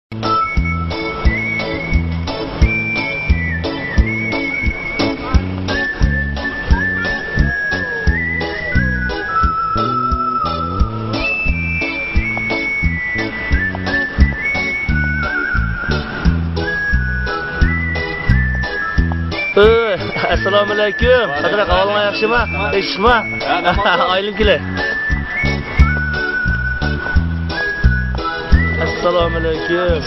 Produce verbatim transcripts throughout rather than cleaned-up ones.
ئەسسالامۇئەلەيكۇم. قانداق ئەھۋالىڭلار، ياخشىما؟ ئىششىقما؟ ئايلىنىپ كېلە. ئەسسالامۇئەلەيكۇم.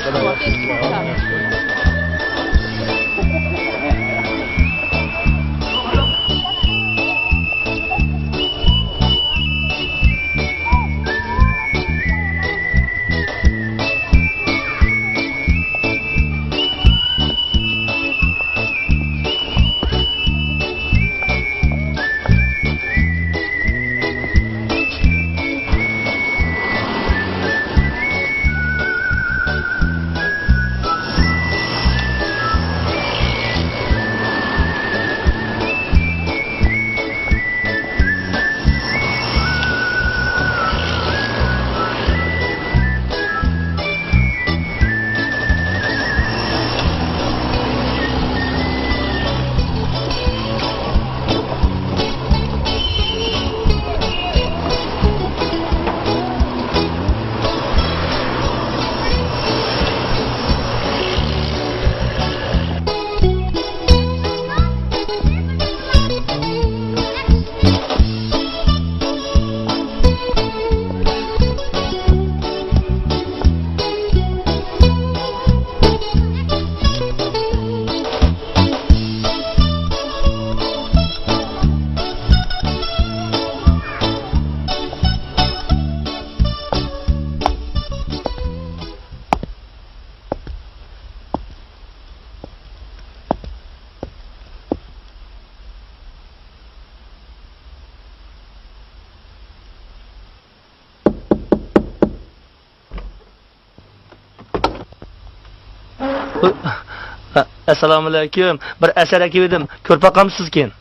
ئەسسالامۇئەلەيكۇم. بىر ئەسەر ئەكىۋىدىم. كۆرۈپ باقامسىزكىن؟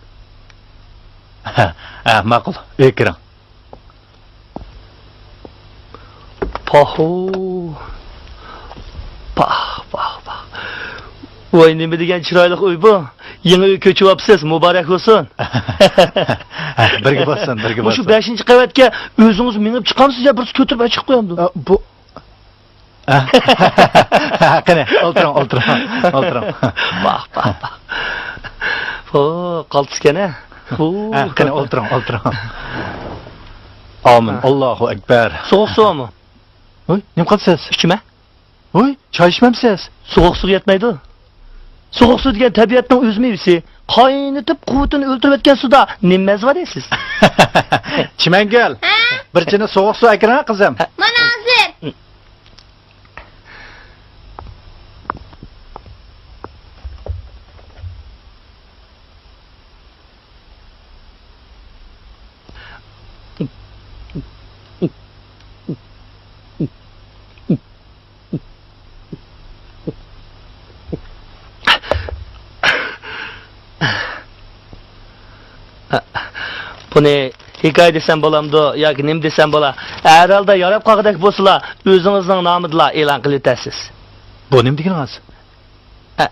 ھە، ھە، ماقۇل. ئۆيگە كىرىڭ. پاھۇ. پاھ، پاھ، پاھ. ۋاي، نېمە دېگەن چىرايلىق ئۆي بۇ. يېڭى ئۆي كۆچۈۋاپسىز، مۇبارەك بولسۇن. بىرگە بولسۇن، بىرگە بولسۇن. مۇشۇ بەشىنچى قەۋەتكە ئۆزىڭىز مېڭىپ چىقامسىز يا بىرسى كۆتۈرۈپ ئەچىقىپ قويامدۇ؟ ئە، بۇ، قېنى، ئولتۇرۇڭ، ئولتۇرۇڭ، ئولتۇرۇڭ. باھ، باھ، باھ. ھو، قالتىسكەن ھە. ھە، قېنى، ئولتۇرۇڭ، ئولتۇرۇڭ. ئامىن. ھە. ئاللاھۇ ئەكبەر. سوغۇق سۇ بارمۇ؟ ھوي، نېمە قىلىسىز؟ ئىچىمە. ھوي، چاي ئىچمەمسىز؟ سوغۇق سۇ يەتمەيدۇ. سوغۇق سۇ دېگەن تەبىئەتنىڭ ئۆز مېۋىسى. قاينىتىپ قۇۋۋىتىنى ئۆلتۈرۈۋەتكەن سۇدا نېمە مەززە بار دەيسىز؟ چىمەنگۈل، ھە؟ بىر چىنە سوغۇق سۇ ئەكىرىڭە، قىزىم. مانا ھازىر. بۇنى ھېكايە دېسەم بولامدۇ ياكى نېمە دېسەم بولا؟ ھەر ھالدا ياراپ قالغۇدەك بولسىلا، ئۆزىڭىزنىڭ نامىدىلا ئېلان قىلىۋېتەرسىز. بۇ نېمە دېگىنىڭىز؟ ئە،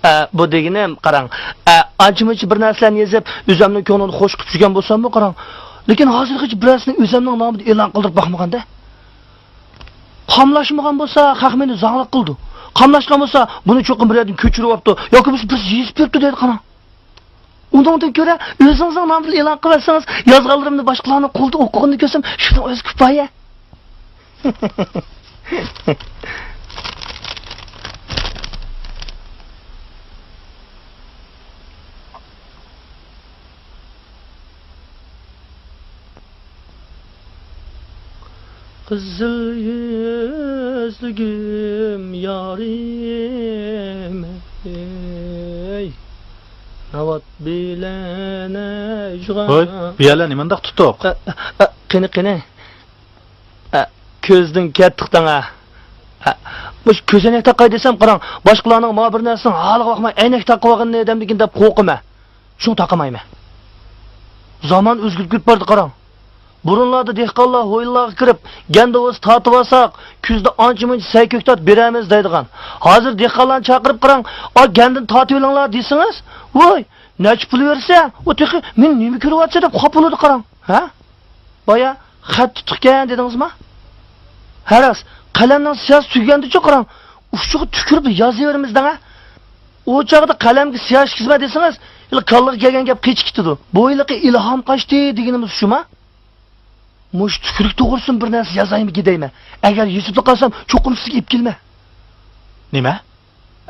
ئە، بۇ دېگىنىم، قاراڭ، ئە، ئانچە-مۇنچە بىر نەرسىلەرنى يېزىپ، ئۆزۈمنىڭ كۆڭلىنى خۇش قىلىپ يۈرگەن بولساممۇ، قاراڭ، لېكىن ھازىرغىچە بىرەرسىنى ئۆزۈمنىڭ نامىدا ئېلان قىلدۇرۇپ باقمىغاندا. قاملاشمىغان بولسا، خەق مېنى زاڭلىق قىلىدۇ. قاملاشقان بولسا، بۇنى چوقۇم بىر يەردىن كۆچۈرۈۋاپتۇ ياكى بولمىسا بىرسى يېزىپ بېرىپتۇ دەيدۇ، قاراڭ. ئۇنىڭدىن كۆرە، ئۆزىڭىزنىڭ نامىدىن ئېلان قىلىۋەتسىڭىز، يازغانلىرىمنى باشقىلارنىڭ قولىدا ئوقۇغىنىنى كۆرسەم، شۇنىڭ ئۆزى كۇپايە. قىزىل يۈزلۈگۈم يارىم ئەي، ناۋات بىلەن ئەجغا. ھوي، بۇ يەرلەر نېمانداق تۇتۇق؟ ئە، ئە، ئە، قېنى، قېنى. ئە، كۆزدىن كەتتۇق دەڭ، ئە. ئە، مۇشۇ كۆزەينەك تاقاي دېسەم، قاراڭ، باشقىلارنىڭ ما بىر نەرسىنىڭ ھالىغا باقماي ئەينەك تاقىۋالغىنىنى دەمدىكىن دەپ قورقىمەن. شۇڭا تاقىمايمەن. زامان ئۆزگىرىپ كېتىپ بارىدۇ، قاراڭ. بۇرۇنلاردا دېھقانلار ھويلىلارغا كىرىپ، گەندە بولسا تارتىۋالساق، كۈزدە ئانچە-مۇنچە سەي-كۆكتات بېرەمىز دەيدىغان. ھازىر دېھقانلارنى چاقىرىپ قاراڭ، «ئا، گەندىنى تارتىۋېلىڭلار» دېسىڭىز، ۋاي، نەچچە پۇل بەرسە، ئۇ تېخى «مەن نېمە كۆرۈۋاتىسەن» دەپ خاپا بولىدۇ قاراڭ. ھە؟ بايا خەت تۇتۇقكەن دېدىڭىزما؟ ھە راست، قەلەمنىڭ سىياسى تۈگىگەندىچۇ قاراڭ، ئۇچىغا تۈكۈرۈپ يازىۋېرىمىز دەڭە. ئۇ چاغدا قەلەمگە سىياھ ئىشلىتىمەن دېسىڭىز، ھېلى كاللىغا كەلگەن گەپ قېچىپ كېتىدۇ. بۇ ھېلىقى ئىلھام قاچتى دېگىنىمىز شۇما؟ مۇشۇ تۈكۈرۈك توغرىسىدىن بىر نەرسە يازايمىكىن دەيمەن. ئەگەر يېزىپلا قالسام، چوقۇم سىزگە ئېلىپ كېلىمەن. نېمە؟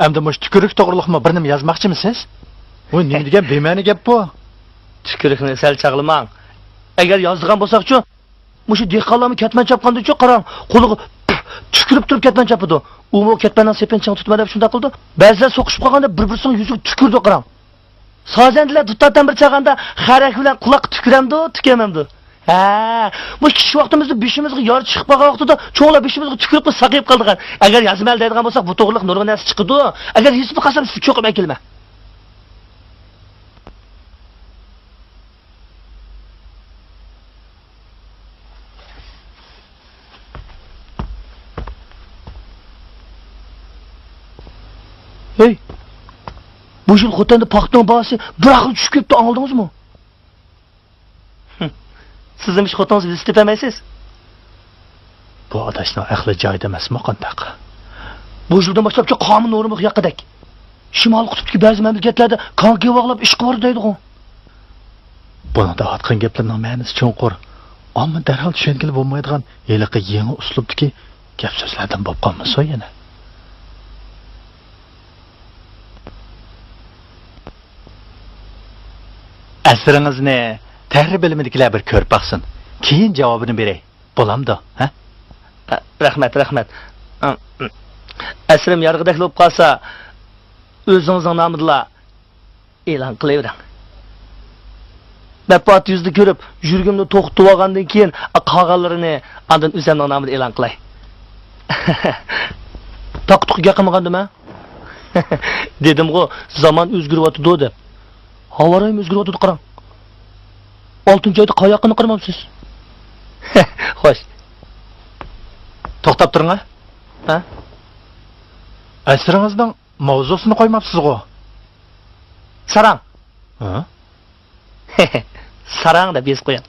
ئەمدى مۇشۇ تۈكۈرۈك توغرىلىقمۇ بىر نېمە يازماقچىمۇ سىز؟ ۋۇ نېمە دېگەن بىمەنە گەپ بۇ؟ تۈكۈرۈكنى سەل چاغلىماڭ. ئەگەر يازىدىغان بولساقچۇ، مۇشۇ دېھقانلارمۇ كەتمەن چاپقاندىچۇ قاراڭ، قولىغا تۈكۈرۈپ تۇرۇپ كەتمەن چاپىدۇ. ئۇمۇ كەتمەننىڭ سېپىنى چىڭ تۇتىمەن دەپ شۇنداق قىلىدۇ. بەزىلەر سوقۇشۇپ قالغاندا بىر-بىرسىنىڭ يۈزىگە تۈكۈرىدۇ قاراڭ. سازەندىلەر دۇتارتان بىر چالغاندا خەرەك بىلەن قۇلاققا تۈكۈرەمدۇ، تۈكۈرمەمدۇ؟ ھە، مۇشۇ كىچىك ۋاقتىمىزدا بېشىمىزغا يارا چىقىپ قالغان ۋاقتىدا چوڭلار بېشىمىزغا تۈكۈرۈپلا ساقىيىپ قالىدىغان. ئەگەر يازىمەن دەيدىغان بولساق، بۇ توغرىلىق نۇرغۇن نەرسە چىقىدۇ. ئەگەر يېزىپلا قالسام، سىزگە چوقۇم ئەكېلىمەن. ھەي! بۇ يىل خوتەندە پاختىنىڭ باھاسى بىر ئاخىر چۈشۈپ كېتىپتۇ، ئاڭلىدىڭىزمۇ؟ سىزمۇ شۇ خوتۇنىڭىزنى بىلسە تېپەلمەيسىز؟ بۇ ئاداشنىڭ ئەقلى جايىدا ئەمەسمۇ قانداق؟ بۇ يىلدىن باشلاپچۇ قانۇن نورمىغا ياققىدەك. شىمالىي قۇتۇپتىكى بەزى مەملىكەتلەردە كانكى باغلاپ ئىشقا بارىدۇ دەيدىغۇ. بۇنىڭ دەۋاتقان گەپلىرىنىڭ مەنىسى چوڭقۇر، ئامما دەرھال چۈشەنگىلى بولمايدىغان ھېلىقى يېڭى ئۇسلۇبتىكى گەپ-سۆزلەردىن بولۇپ قالمىسۇن يەنە. ئەسىرىڭىزنى تەھرىر بۆلۈمىدىكىلەر بىر كۆرۈپ باقسۇن. كېيىن جاۋابىنى بېرەي. بولامدۇ، ھە؟ رەھمەت، رەھمەت. ئەسىرىم يارىغۇدەكلا بولۇپ قالسا، ئۆزىڭىزنىڭ نامىدىلا ئېلان قىلىۋېرىڭ. مەنپەئەت يۈزىنى كۆرۈپ، يۈرىكىمنى توختىتىۋالغاندىن كېيىن، قالغانلىرىنى ئاندىن ئۆزۈمنىڭ نامىدا ئېلان قىلاي. تاقا-تۇقا گەپ قىلمىغاندىم ھە؟ دېدىمغۇ، زامان ئۆزگىرىۋاتىدۇ دەپ. ھاۋا رايىمۇ ئۆزگىرىۋاتىدۇ قاراڭ. ئالتىنچى ئايدا قاياققىنى قارىمامسىز؟ خوش. توختاپ تۇرۇڭ ھە. ھە؟ ئەسىرىڭىزنىڭ ماۋزۇسىنى قويماپسىزغۇ؟ ساراڭ. ھە؟ ساراڭ دەپ يېزىپ قويۇڭ.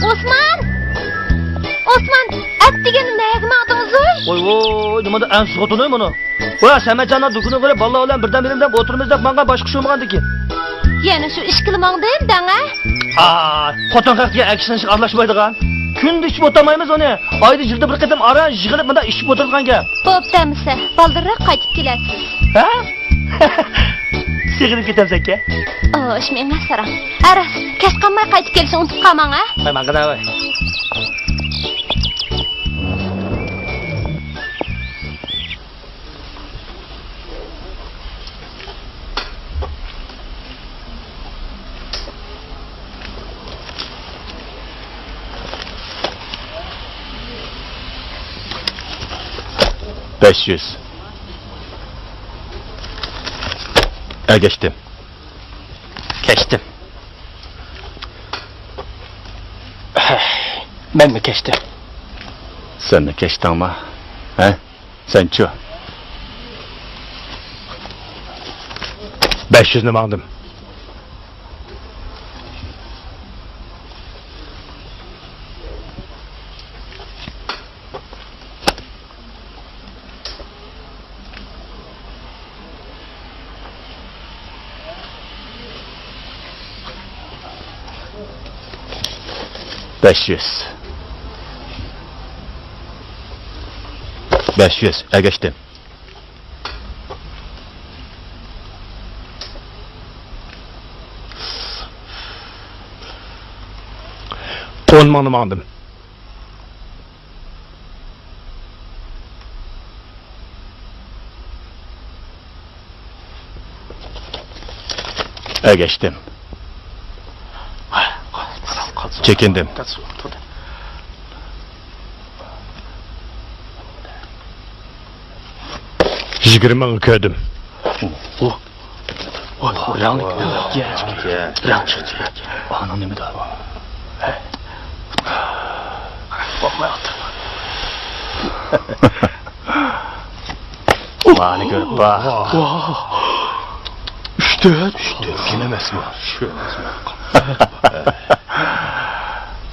ئوسمان! ئوسمان، ئەتىگەن نەگە ماڭدىڭىز؟ ۋوي، ۋوي، نېمانداق ئەنسىز خوتۇن ئەي مانا. ۋە، سەمەتجاننىڭ دۇكىنىغا بېرىپ، بالىلار بىلەن بىردەم بېرىمىز دەپ ئولتۇرىمىز دەپ ماڭغان، باشقا ئىش بولمىغاندىكىن. يەنە شۇ ئىشكىلا ماڭدىم دەڭە. ئا، خوتۇن خەقتىكى ئەكشىلىنىشقا ئارىلاشمايدىغان. كۈندە ئىچىپ ئولتۇرمايمىز ئۇنى. ئايدا يىلدا بىر قېتىم ئاران يىغىلىپ مۇنداق ئىچىپ ئولتۇرىدىغان گەپ. بوپتۇ ئەمىسە، بالدۇرراق قايتىپ كېلەرسىز. ھە؟ سېغىنىپ كېتەمسەنكەن؟ ئوش، مېڭە ساراڭ. ھە راست، كەچ قالماي قايتىپ كېلىشنى ئۇنتۇپ قالماڭ ھە. ۋاي ماڭغىنا ۋاي. بەش يۈز. ئەگەشتىم. كەچتىم. مەنمۇ كەچتىم. سەنمۇ كەچتىڭما؟ ھە؟ سەنچۇ؟ بەش يۈزنى ماڭدىم. بەش يۈز. بەش يۈز، ئەگەشتىم. ئون مىڭنى ماڭدىم. ئەگەشتىم. چېكىندىم. يىگىرمە مىڭ كۆردۈم. رەڭلىك. رەڭ چىقتى. ئانىڭ نېمىدۇ؟ مانى كۆرۈپ باق. ئۈچ تۆت. ئۈچ تۆت. كەم ئەمەسمۇ؟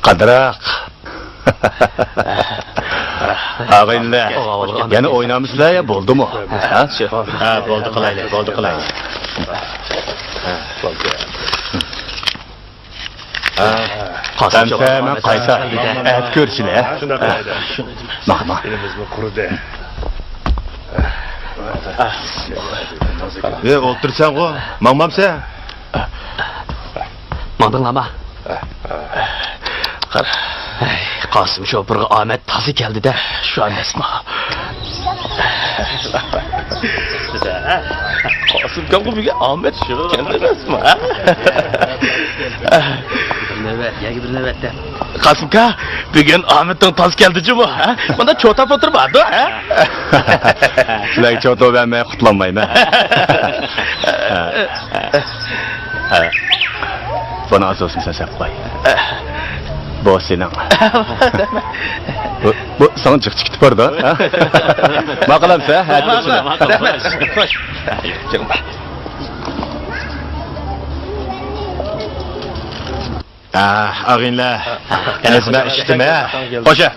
قادىراق. ئاغىنىلەر، يەنە ئوينامسىلەر يا بولدىمۇ؟ ھە؟ ھە، بولدى قىلايلى، بولدى قىلايلى. ھە، بولدى. ھە، قالسا مەن قايتا. ئەتە كۆرۈشىلى، ھە؟ شۇنداق قىلايلى. ماڭ، ماڭ. ئېلىمىزمۇ قۇرۇدى. ئە، ئولتۇرسەنغۇ، ماڭمامسەن؟ ماڭدىڭلارما؟ قارا. ھەي، قاسىم شوپۇرغا ئامەت تازا كەلدى-دە، شۇ ئەمەسما؟ قاسىمكامغا بۈگۈن ئامەت كەلدى ئەمەسما؟ بىر نۆۋەت، يەنە بىر نۆۋەت دەپ. قاسىمكا، بۈگۈن ئامىتىڭ تاز كەلدى جۇمۇ، ھە؟ مانا چوتاپ ئولتۇرۇۋاتىدۇ، ھە؟ سىلەرگە چوتا بەرمەي قۇتۇلالمايمەن. بۇنى ئاز بولسۇن سەن سەپ قوي. بۇ سېنىڭ. بۇ، بۇ ساڭا جىق چىقىپ بارىدۇ، ھە؟ ماقۇل ئەمسە، ھە؟ رەھمەت. ئاغىنىلەر، ئەزمە ئىشتىمە. خوشە.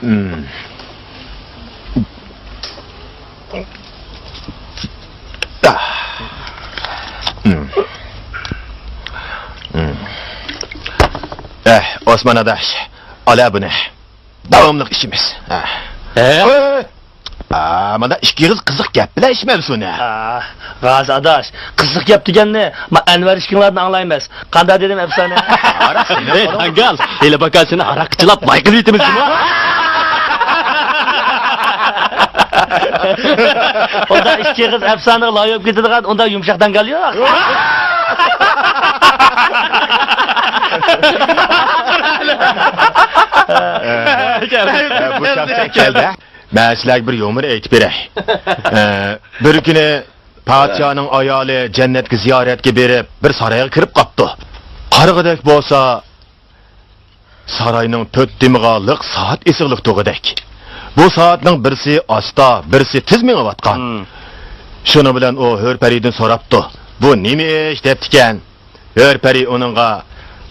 ئەھ، ئوسمان ئاداش، ئالا بۇنى. داۋاملىق ئىچىمىز. ئە؟ ئە، مانا ئىككى ئېغىز قىزىق گەپ بىلەن ئىچمەمسۇن، ھە؟ ئا، غازى ئاداش، قىزىق گەپ دېگەننى ما ئەنۋەر ئىككىڭلاردىن ئاڭلايمىز. قانداق دېدىم ئەپسانە؟ ئەي، داڭگال، ھېلى باكا سېنى ھاراق چىلاپ لايقىلىۋېتىمىز جۇمۇ. ئۇنداق ئىككى ئېغىز ئەپسانىغا لايىق بولۇپ كېتىدىغان ئۇنداق يۇمشاق داڭگال يوق. بۇ شەخس كەلدى. مەن سىلەرگە بىر يۇمۇر ئېيتىپ بېرەي. ئە، بىر كۈنى پادىشاھنىڭ ئايالى جەننەتكە زىيارەتكە بېرىپ، بىر سارايغا كىرىپ قاپتۇ. قارىغۇدەك بولسا، ساراينىڭ تۆت تېمىغا لىق سائەت ئېسىقلىق تۇرغۇدەك. بۇ سائەتنىڭ بىرسى ئاستا، بىرسى تېز مېڭىۋاتقان. شۇنىڭ بىلەن ئۇ ھۆر پەرىدىن سوراپتۇ، «بۇ نېمە ئىش؟» دەپتىكەن. ھۆر پەرى ئۇنىڭغا،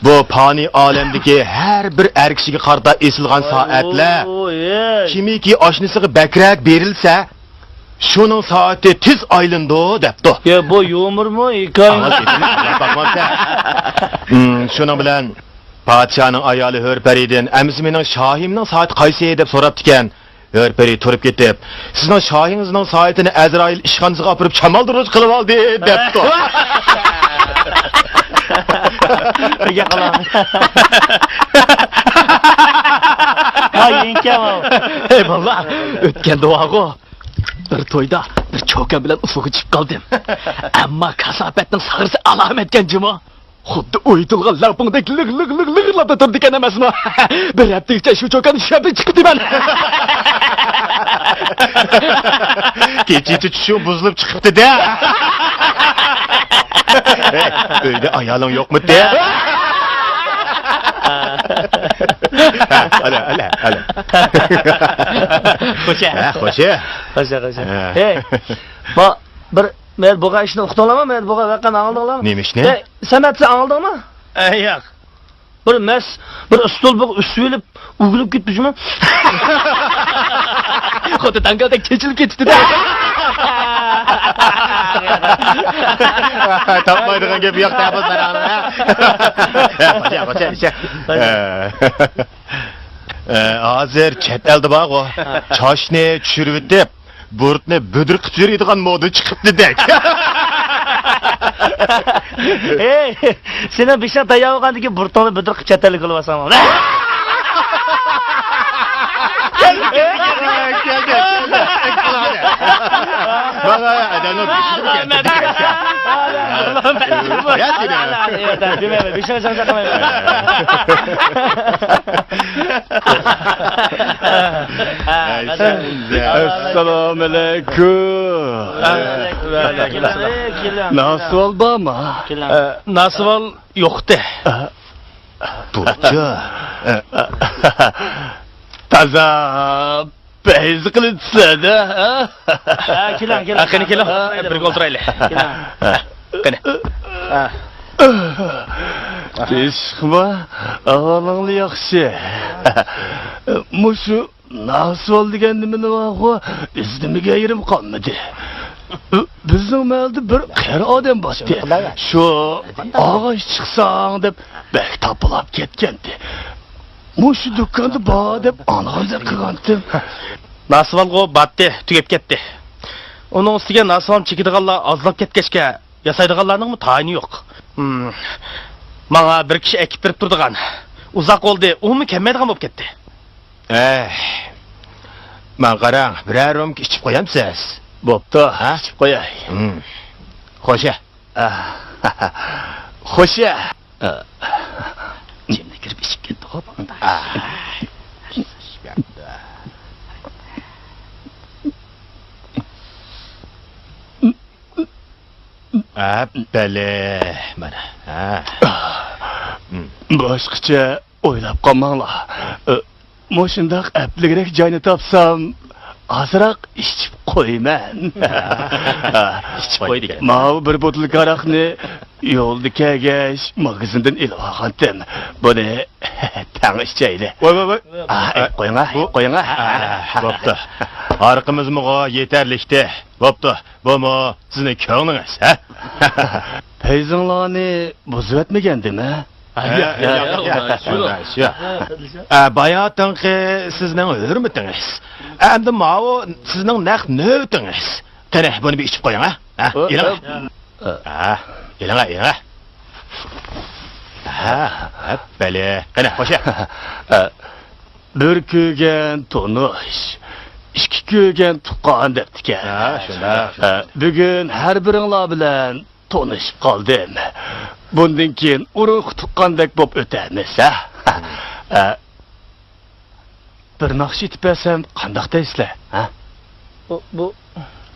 «بۇ پانىي ئالەمدىكى ھەر بىر ئەر كىشىگە قارىتا ئېسىلغان سائەتلەر كىمكى ئاشنىسىغا بەكرەك بېرىلسە، شۇنىڭ سائىتى تېز ئايلىنىدۇ» دەپتۇ. يا، بۇ يۇمۇرمۇ، ھېكايىمۇ؟ ئاۋاز ئېتىلىپ باقمامسەن؟ شۇنىڭ بىلەن پادىشاھنىڭ ئايالى ھۆر پەرىدىن، «ئەمىسە مېنىڭ شاھىمنىڭ سائىتى قايسى؟» دەپ سوراپتىكەن. ھۆر پەرى تۇرۇپ كېتىپ، «سىزنىڭ شاھىڭىزنىڭ سائىتىنى ئەزرائىل ئىشخانىسىغا ئاپىرىپ شامالدۇرغۇچ قىلىۋالدى» دەپتۇ. ۋاي يېڭىكەن ئۇ. ئەي بالىلار، ئۆتكەن دۇئاغۇ. بىر تويدا بىر چوكان بىلەن ئۇسسۇلغا چىقىپ قالدىم. ئەمما كاساپەتنىڭ ساغرىسى ئالامەتكەن جۇمۇ. خۇددى ئويۇتۇلغان لەڭپۇڭدەك لىغ، لىغ، لىغ، لىغىرلاپلا تۇرىدىكەن ئەمەسمۇ؟ بىر ھەپتە ئىچىدە شۇ چوكان شەپتىن چىقىپتىمەن. كېچىچە چۈشۈڭ بۇزۇلۇپ چىقىپتۇ-دە. ئۆيدە ئايالىڭ يوقمىدى؟ ئەلە، ئەلە، ئەلە. خوشە. ھە، خوشە. خوشە، خوشە. ھە. ھەي، بۇ بىر مەيەر بولغان ئىشنى ئۇقتۇڭلارمۇ؟ مەيەر بولغان ۋەقەنى ئاڭلىدىڭلارمۇ؟ نېمە ئىشنى؟ ئەي، سەمەت، سەن ئاڭلىدىڭمۇ؟ ئەي، ياق. بىر مەس، بىر ئۇستۇل بىر ئۈسۈۋېلىپ ئۆگىلىپ كېتىپتۇ جۇمۇ. خۇددى داڭگالدەك چېچىلىپ كېتىپتۇ-دە. تاپمايدىغان گەپ يوق-دە بۇ ساراڭنىڭ، ھە؟ ياق، ياق، ياق، ياق. ئە، ھازىر چەت ئەلدە بارغۇ، چاچنى چۈشۈرۈۋېتىپ، بۇرۇتنى بۈدۈر قىلىپ يۈرىدىغان مودا چىقىپتۇ-دەك. ھەي، سېنىڭ بېشىڭ تەييار بولغاندىن كېيىن بۇرۇتۇڭنى بۈدۈر قىلىپ چەت ئەلگە ئېلىۋالساڭ. مانا ئادەمنىڭ ئەسسالامۇئەلەيكۇم. ناسىۋال بارمۇ؟ ناسىۋال يوقتى. بۇچۇ. تازا پەيز قىلىپسىلەر-دە، ھە؟ ھە، كېلىڭ، كېلىڭ. ھە، قېنى كېلىڭ، بىرگە ئولتۇرايلى. كېلىڭ. قېنى. ھە. تىنچلىقمۇ؟ ئەھۋالىڭلار ياخشى. مۇشۇ ناسىۋال دېگەن نېمىنى بارغۇ، ئىزدىمىگەن يېرىم قالمىدى. بىزنىڭ مەھەللىدە بىر قېرى ئادەم بارتتى. شۇ ئاغاچ چىقساڭ دەپ بەك تاپىلاپ كەتكەنتى. مۇشۇ دۇكاندا بار دەپ ئاڭلىغاندەك قىلغانتىم. ناسىۋالغۇ بارتتى، تۈگەپ كەتتى. ئۇنىڭ ئۈستىگە ناسىۋال چېكىدىغانلار ئازلاپ كەتكەچكە، ياسايدىغانلارنىڭمۇ تايىنى يوق. ھىم. ماڭا بىر كىشى ئەكىپ بېرىپ تۇرىدىغان. ئۇزاق بولدى، ئۇمۇ كەلمەيدىغان بولۇپ كەتتى. ئەي، ماڭا قاراڭ، بىرەر رومكا ئىچىپ قويامسىز؟ بوپتۇ، ھە؟ ئىچىپ قوياي. ھىم. خوشە. ئاھ، خوشە. ئىچىمدە كىرىپ ئىچىپ كەتتىغۇ بۇ. ئاھ. ئەپپەلە، مانا. ھە. باشقىچە ئويلاپ قالماڭلار. مۇشۇنداق ئەپلىكرەك جاينى تاپسام، ئازراق ئىچىپ قويىمەن. ئىچىپ قوي دېگەن. ماۋۇ بىر بوتۇلكا ھاراقنى يولدا كەلگەچ ماگىزىندىن ئېلىپ ئالغانتىم. بۇنى تەڭ ئىچەيلى. ۋاي، ۋاي، ۋاي. ئا، ئە، قويۇڭا، بۇ قويۇڭا. ئا، بوپتۇ. ھاراقىمىزمۇغۇ يېتەرلىكتى. بوپتۇ. بۇمۇ سىزنىڭ كۆڭلىڭىز، ھە؟ پەيزىڭلارنى بۇزۇۋەتمىگەندىم، ھە؟ ھە، ياق، ياق، ياق، ياق، ياق. شۇ. ئە، باياتىنقى سىزنىڭ ھۆرمىتىڭىز. ئەمدى ماۋۇ سىزنىڭ نەق نۆۋىتىڭىز. قېنى، بۇنى بىر ئىچىپ قويۇڭ، ھە؟ ھە، ئېلىڭ. ھە، ئېلىڭ، ئېلىڭ. ھە، ھە، بەلى. قېنى، خوشە. بىر كۆرگەن تونۇش، ئىككى كۆرگەن تۇغقان دەپتىكەن. ھە، شۇنداق. ھە، بۈگۈن ھەر بىرىڭلار بىلەن تونۇشۇپ قالدىم. بۇندىن كېيىن ئۇرۇق تۇغقاندەك بولۇپ ئۆتەرمىز، ھە؟ ھە. بىر ناخشا ئېيتىپ بەرسەم قانداق دەيسىلەر، ھە؟ بۇ، بۇ.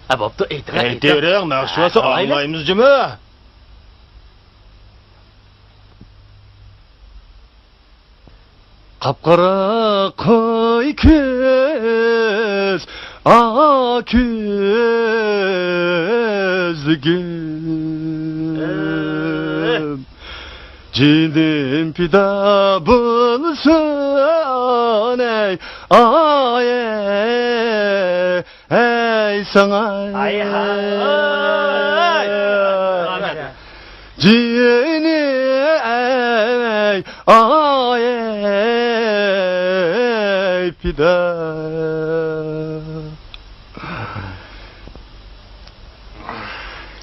ھە، بوپتۇ، ئېيتىڭ، ئېيتىڭ. ئېيتىۋېرىڭ، ناخشا بولسا ئاڭلايمىز جۇمۇ. قاپقارا قوي كۆز، ئاق كۆزلۈكۈم. جېنىم پىدا بولسۇن، ئەي، ئاي، ئەي، ئەي، ساڭا. ئاي، ھاي. جېنىم، ئەي، ئاي، ئەي، پىدا.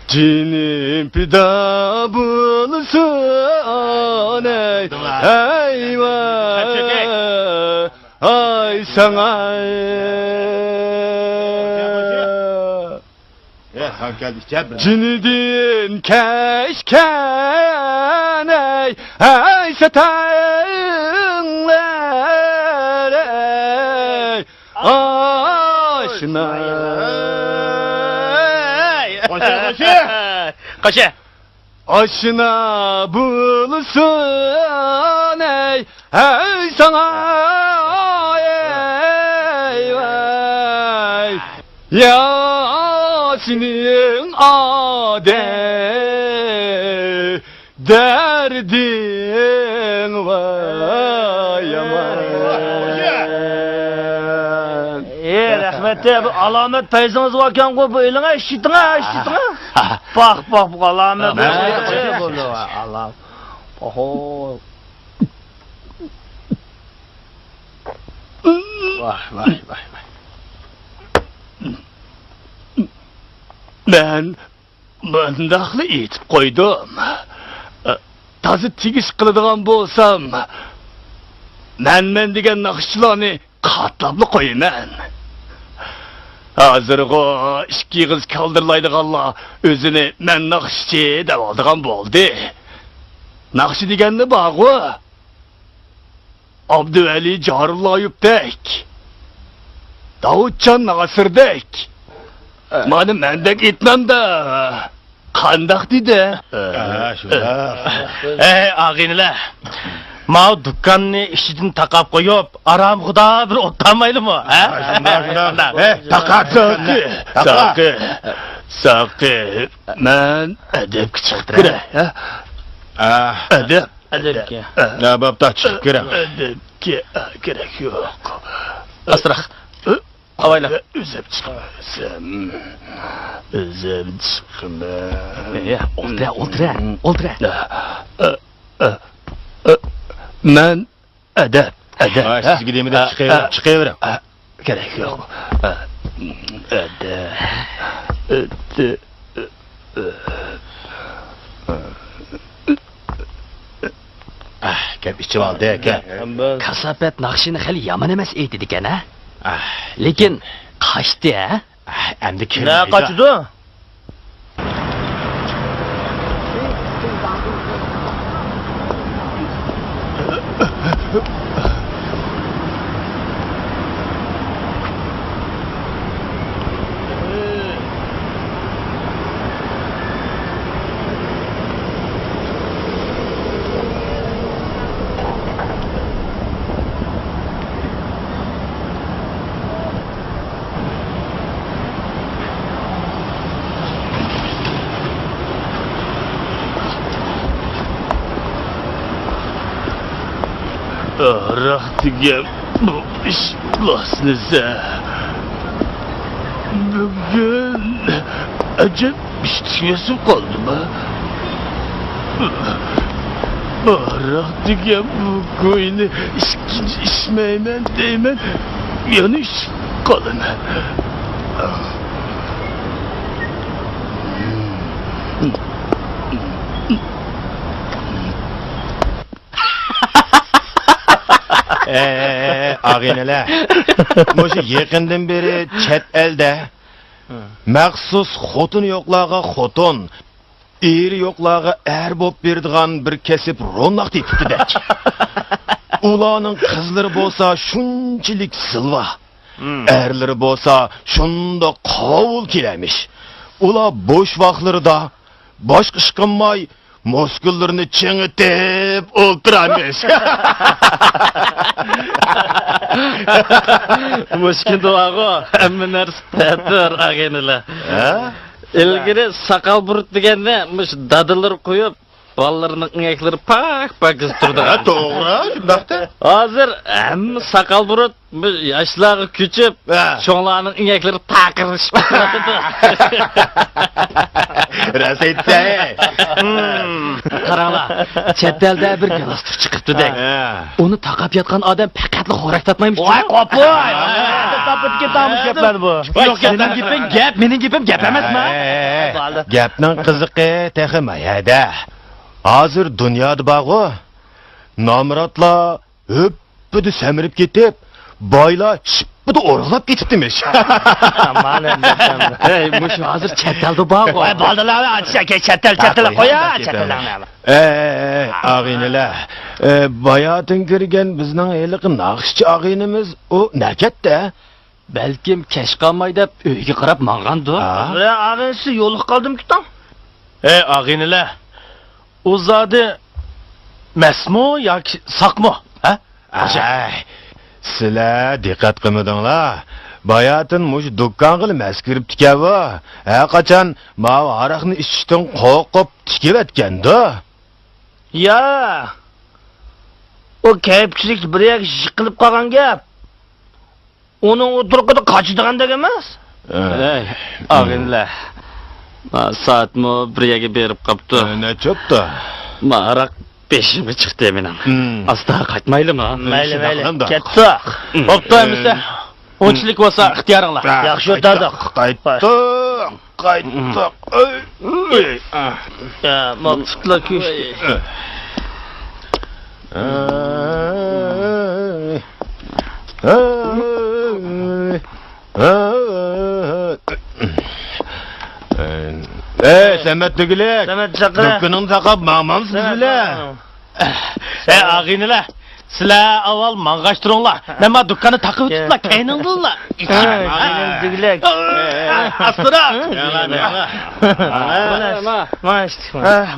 جېنىم پىدا بولسۇن، ئەي، ئەي، ۋاي. ئاي ساڭا. جېنىدىن كەچكەن، ئەي، ئەي، سەتەڭلەر، ئەي، ئاشنا. قوشە، قوشە. قوشە. ئاشنا بولسۇن، ئەي، ئەي، ساڭا، ئەي، ۋاي. يا سېنىڭ ئادەم دەردىڭ ۋاي يامان. ئى، رەھمەت، بۇ ئالامەت پەيزىڭىز باركەنغۇ، بۇ ئېلىڭە، ئىشلىتىڭە، ئىشلىتىڭە. پاخ، پاخ، بۇ ئالامەت. ئالام. ئوھو. ۋاھ، ۋاھ، ۋاھ، ۋاھ. مەن مۇنداقلا ئېيتىپ قويدۇم. تازا تېگىش قىلىدىغان بولسام، مەنمەن دېگەن ناخشىچىلارنى قاتلاپلا قويىمەن. ھازىرغۇ ئىككى ئېغىز كالدىرلايدىغانلار ئۆزىنى مەن ناخشىچى دەۋالىدىغان بولدى. ناخشا دېگەننى بارغۇ، ئابدۇۋەلى جارۇللايېۋدەك، داۋۇتجان ناسىردەك، مانا مەندەك ئېيتمامدا قانداق دېدى؟ ھە، شۇنداق. ئەي ئاغىنىلەر، ماۋۇ دۇكاننى ئىچىدىن تاقاپ قويۇپ، ئارامخۇدا بىر ئولتۇرمايلىمۇ، ھە؟ شۇنداق، شۇنداق. ھە، تاقا، تاقا، تاقا. ساقى، ساقى، مەن ئەدەپكە چىقىپ كىرەي، ھە؟ ئەدەپ. ئەدەپكە. ھە، بوپتۇ، چىقىپ كىرىڭ. ئەدەپكە كېرەك يوق. ئاستىراق. ئاۋايلا. ئۆزۈم چىقىمەن. ئۆزۈم چىقىمەن. يا، ئولتۇرە، ئولتۇرە، ئولتۇرە. مەن ئەدەپ، ئەدەپ. ھە، سىزگە دېمىدىم، چىقىۋېرىڭ، چىقىۋېرىڭ. كېرەك يوق. ئەدەپ. ئەھ، گەپ ئېچىۋالدى ئاكا. كاساپەت ناخشىنى خېلى يامان ئەمەس ئېيتىدىكەن ھە؟ ئەھ. لېكىن قاچتى ھە؟ ئەھ، ئەمدى كىرمەيدۇ. نە قاچىدۇ؟ ھاراق دېگەن بۇ ئىش باشلىسا، بۈگۈن ئەجەب ئىشتىسى ياسىپ قالدىما؟ ھاراق دېگەن بۇ گۇينى ئىچكىنە ئىچمەيمەن دەيمەن، يەنە ئىچىپ قالىمەن. ئەي، ئەي، ئەي، ئاغىنىلەر، مۇشۇ يېقىندىن بېرى چەت ئەلدە مەخسۇس خوتۇنى يوقلارغا خوتۇن، ئېرى يوقلارغا ئەر بولۇپ بېرىدىغان بىر كەسىپ روناق تېپىپتىدەك. ئۇلارنىڭ قىزلىرى بولسا شۇنچىلىك زىلۋا، ئەرلىرى بولسا شۇنداق قاۋۇل كېلەمىش. ئۇلار بوش ۋاقىتلىرىدا باشقا ئىش قىلماي، مۇسكۇللىرىنى چىڭىتىپ ئولتۇرامىش. مۇشۇ كۈندە بارغۇ، ھەممە نەرسە تەتۈر، ئاغىنىلەر. ھە؟ ئىلگىرى ساقال بۇرۇت دېگەننى مۇشۇ دادىلىرى قويۇپ، بالىلىرىنىڭ ئىڭەكلىرى پاك-پاكىز تۇرىدىغان. ھە، توغرا، شۇنداقتا. ھازىر ھەممە ساقال بۇرۇت بىر ياشلارغا كۆچۈپ، ھە. چوڭلارنىڭ ئىڭەكلىرى تاقىرىشىپ تۇرىدۇ. راست ئېيتسەن. ھىم، قاراڭلار، چەت ئەلدە بىر گالاستۇك چىقىپتۇ دەك. ھە. ئۇنى تاقاپ ياتقان ئادەم پەقەتلا خوراك تارتمايمىش. ۋاي، قوپۇي! تاپىدىكى تامۇش گەپلەر بۇ. يوق، سېنىڭ گېپىڭ گەپ، مېنىڭ گېپىم گەپ ئەمەسما؟ ھەي، گەپنىڭ قىزىقى تېخى ما يەردە. ھازىر دۇنيادا بارغۇ، نامراتلار ھۆپپىدە سەمرىپ كېتىپ، بايلار شىپپىدە ئورۇقلاپ كېتىپتىمىش. مانا ئەمدى. ھەي، مۇشۇ ھازىر چەت ئەلدە بارغۇ. ۋاي، بالدۇرلار، ئاچا، چەت ئەل، چەت ئەل قويا، چەت ئەل. ئەي، ئەي، ئەي، ئاغىنىلەر. ئە، باياتىن كىرگەن بىزنىڭ ھېلىقى ناخشىچى ئاغىنىمىز ئۇ نەكەتتە؟ بەلكىم كەچ قالماي دەپ ئۆيگە قاراپ ماڭغاندۇ. ھە؟ ئاغىنىسى يولغا قالدىمىكىن؟ ئەي ئاغىنىلەر، ئۇ زادى مەستمۇ ياكى ساقمۇ؟ ھە؟ ئەي، سىلەر دىققەت قىلمىدىڭلار. باياتىن مۇشۇ دۇكانغىلا مەست كىرىپتىكەن بۇ. ھەرقاچان ماۋۇ ھاراقنى ئىچىشتىن قورقۇپ تىكىۋەتكەندۇ. يا، ئۇ كەيپچىلىك بىر يەرگە يىقىلىپ قالغان گەپ. ئۇنىڭ ئۇ تۇرقىدا قاچىدىغاندەك ئەمەس. ئەي، ئاغىنىلەر، ما سائەتمۇ بىر يەرگە بېرىپ قاپتۇ. ئە، نەچچە بوپتۇ؟ ما ھاراق بېشىمغا چىقتى مېنىڭ. ئاستا قايتمايلىما؟ مەيلى، مەيلى. كەتتۇق. بوپتۇ ئەمىسە. ئۇنچىلىك بولسا ئىختىيارىڭلار. ياخشى ئۆتەردۇق. قايتتۇق. قايتتۇق. يا، ماپسىقلا كۆشتى. ئەي، سەمەت دېگۈلۈك. سەمەت چاقىرە. دۇكىنىڭنى تاقاپ ماڭمامسىز سىلەر؟ ئەي، ئاغىنىلەر، سىلەر ئاۋۋال ماڭغاچ تۇرۇڭلار. مەن ما دۇكاننى تاقىۋېتىپلا، كەينىڭدىنلا. ئاغىنىلەر دېگۈلۈك. ئاستىراق. مانا، مانا.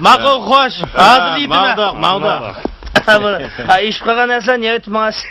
ماقۇل، خوش. ھازىر يېتىمەن. ماڭدۇق، ماڭدۇق. ھە، بۇ، ھە، ئىشىپ قالغان نەرسىلەرنى يەۋېتىپ ماڭىسىز.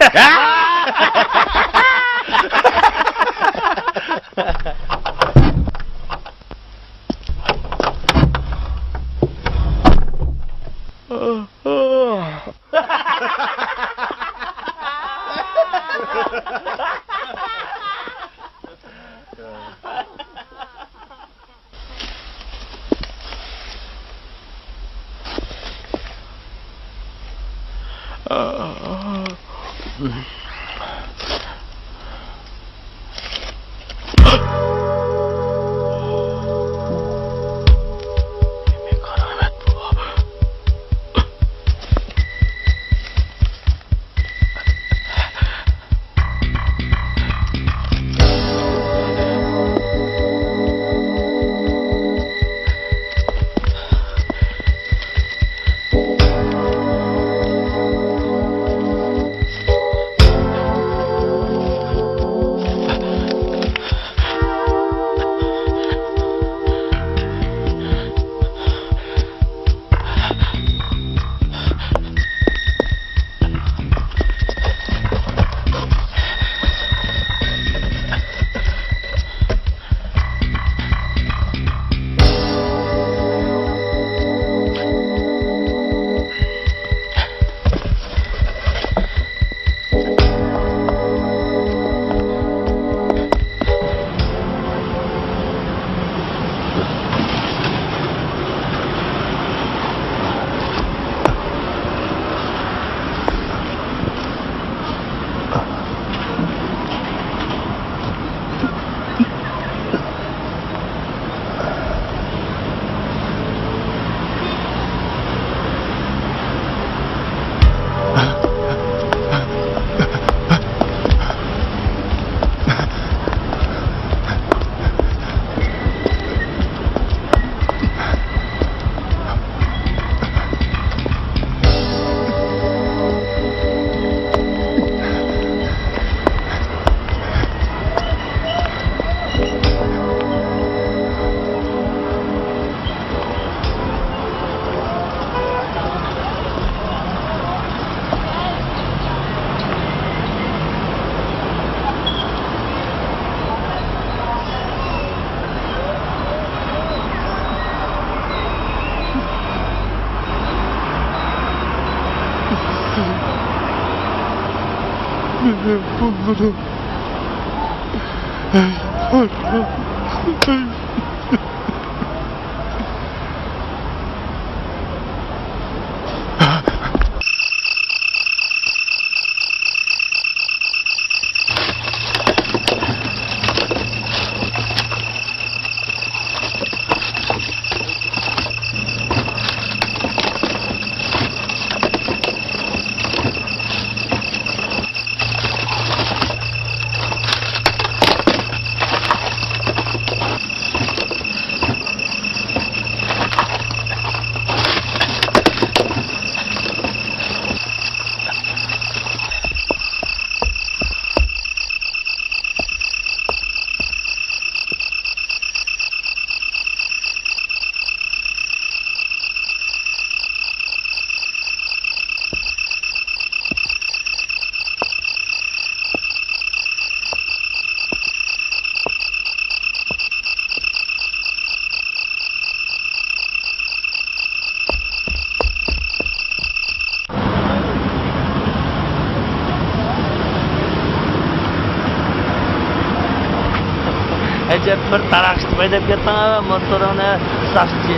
ئەجەب بىر تاراقشىتىپ ھەيدەپ كەتتىڭ، موتورۇڭنى ساقچى.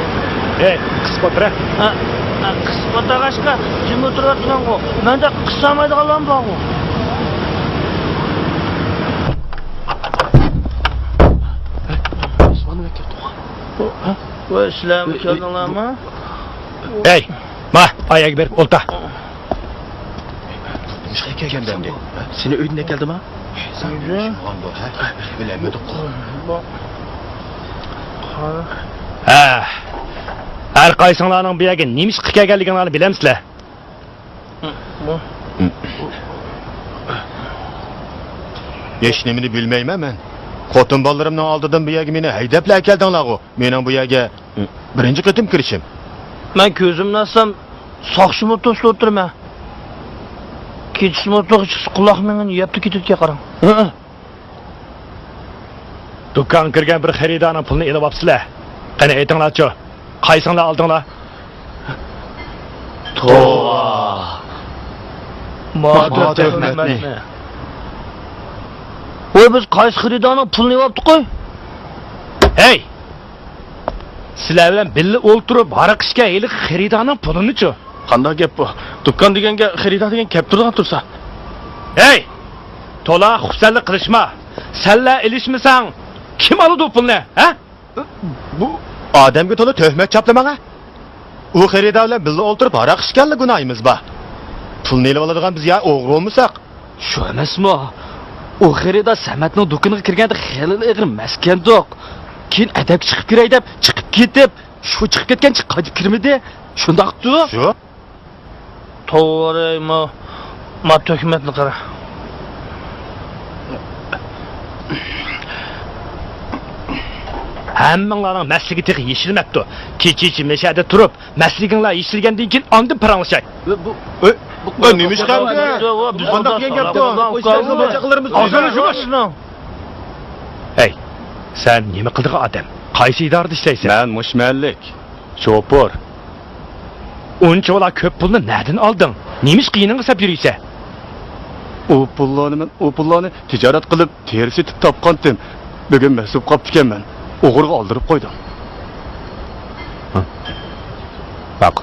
ھەي، قىسىپ ئولتۇر ھە. ھە، ھە، قىسىپ ئولتۇرغاچقا جىم ئولتۇرۇۋاتىمەنغۇ. مەندە قىسالمايدىغانلارمۇ بارغۇ. ۋاي، سىلەرمۇ كەلدىڭلارمۇ؟ ھەي، ما، ئاياغغا بېرىپ ئولتۇر. نېمىشقا كەلگەن ئەمدى؟ سېنى ئۆيدىن ئەكەلدىما؟ ئۆيدە؟ بىلەلمىدۇق. قارا. ھە، ھەر قايسىڭلارنىڭ بۇ يەرگە نېمە ئىشقا كەلگەنلىكىڭلارنى بىلەمسىلەر؟ ھېچنېمىنى بىلمەيمەن مەن. خوتۇن بالىلىرىمنىڭ ئالدىدىن بۇ يەرگە مېنى ھەيدەپلا ئەكەلدىڭلارغۇ. مېنىڭ بۇ يەرگە بىرىنچى قېتىم كىرىشىم. مەن كۆزۈمنى ئاچسام، ساقچى موتوسىدا ئولتۇرىمەن. كېچىسى موتوسىغا چىقسا، قۇلاق مېڭىنى يەپلا كېتىدىكەن، قاراڭ. ھە؟ دۇكانغا كىرگەن بىر خېرىدارنىڭ پۇلىنى ئېلىۋاپسىلەر. قېنى، ئېيتىڭلارچۇ، قايسىڭلار ئالدىڭلار؟ توۋا! ما تۆھمەتنى. ۋاي، بىز قايسى خېرىدارنىڭ پۇلىنى ئېلىۋاپتۇق؟ ھەي! سىلەر بىلەن بىللە ئولتۇرۇپ ھاراق ئىچكەن ھېلىقى خېرىدارنىڭ پۇلىنىچۇ؟ قانداق گەپ بۇ؟ دۇكان دېگەنگە خېرىدار دېگەن كەپ تۇرىدىغان تۇرسا. ھەي! تولا خۇپسەنلىك قىلىشما. سەنلا ئېلىشمىساڭ، كىم ئالىدۇ پۇلنى، ھە؟ بۇ ئادەمگە تولا تۆھمەت چاپلىماڭ، ھە؟ ئۇ خېرىدار بىلەن بىللە ئولتۇرۇپ ھاراق ئىچكەنلا گۇناھىمىز بار. پۇلنى ئېلىۋالىدىغان بىز يا ئوغرى بولمىساق. شۇ ئەمەسمۇ؟ ئۇ خېرىدار سەمەتنىڭ دۇكىنىغا كىرگەندە خېلىلا ئېغىر مەستكەندۇق. كېيىن ئەدەپكە چىقىپ كىرەي دەپ چىقىپ كېتىپ، شۇ چىقىپ كەتكەنچە قايتىپ كىرمىدى. شۇنداقتۇ؟ شۇ. توۋا، ما، ما تۆھمەتنى قارا. ھەممىڭلارنىڭ مەستلىكى تېخى يېشىلمەپتۇ. كېچىچە مەشەدە تۇرۇپ، مەستلىكىڭلار يېشىلگەندىن كېيىن ئاندىن پاراڭلىشاي. بۇ، بۇ، ئۆي، بۇ، ئۆي، نېمە ئىش قىلدى؟ بۇ قانداق دېگەن گەپتۇ؟ ئۆزىڭىزنىڭ باشقىلىرىمىز ئازراق يۇمۇش. ھەي، سەن نېمە قىلىدىغان ئادەم؟ قايسى ئىدارىدە ئىشلەيسەن؟ مەن مۇشۇ مەھەللىك. شوپۇر. ئۇنچىۋالا كۆپ پۇلنى نەدىن ئالدىڭ؟ نېمىشقا يېنىڭغا سەپ يۈرۈيسەن؟ ئۇ پۇللارنى مەن، ئۇ پۇللارنى تىجارەت قىلىپ، تېرە سېتىپ تاپقانتىم. بۈگۈن مەس بولۇپ قاپتىكەنمەن. ئوغرىغا ئالدۇرۇپ قويدۇم. ھە. باق.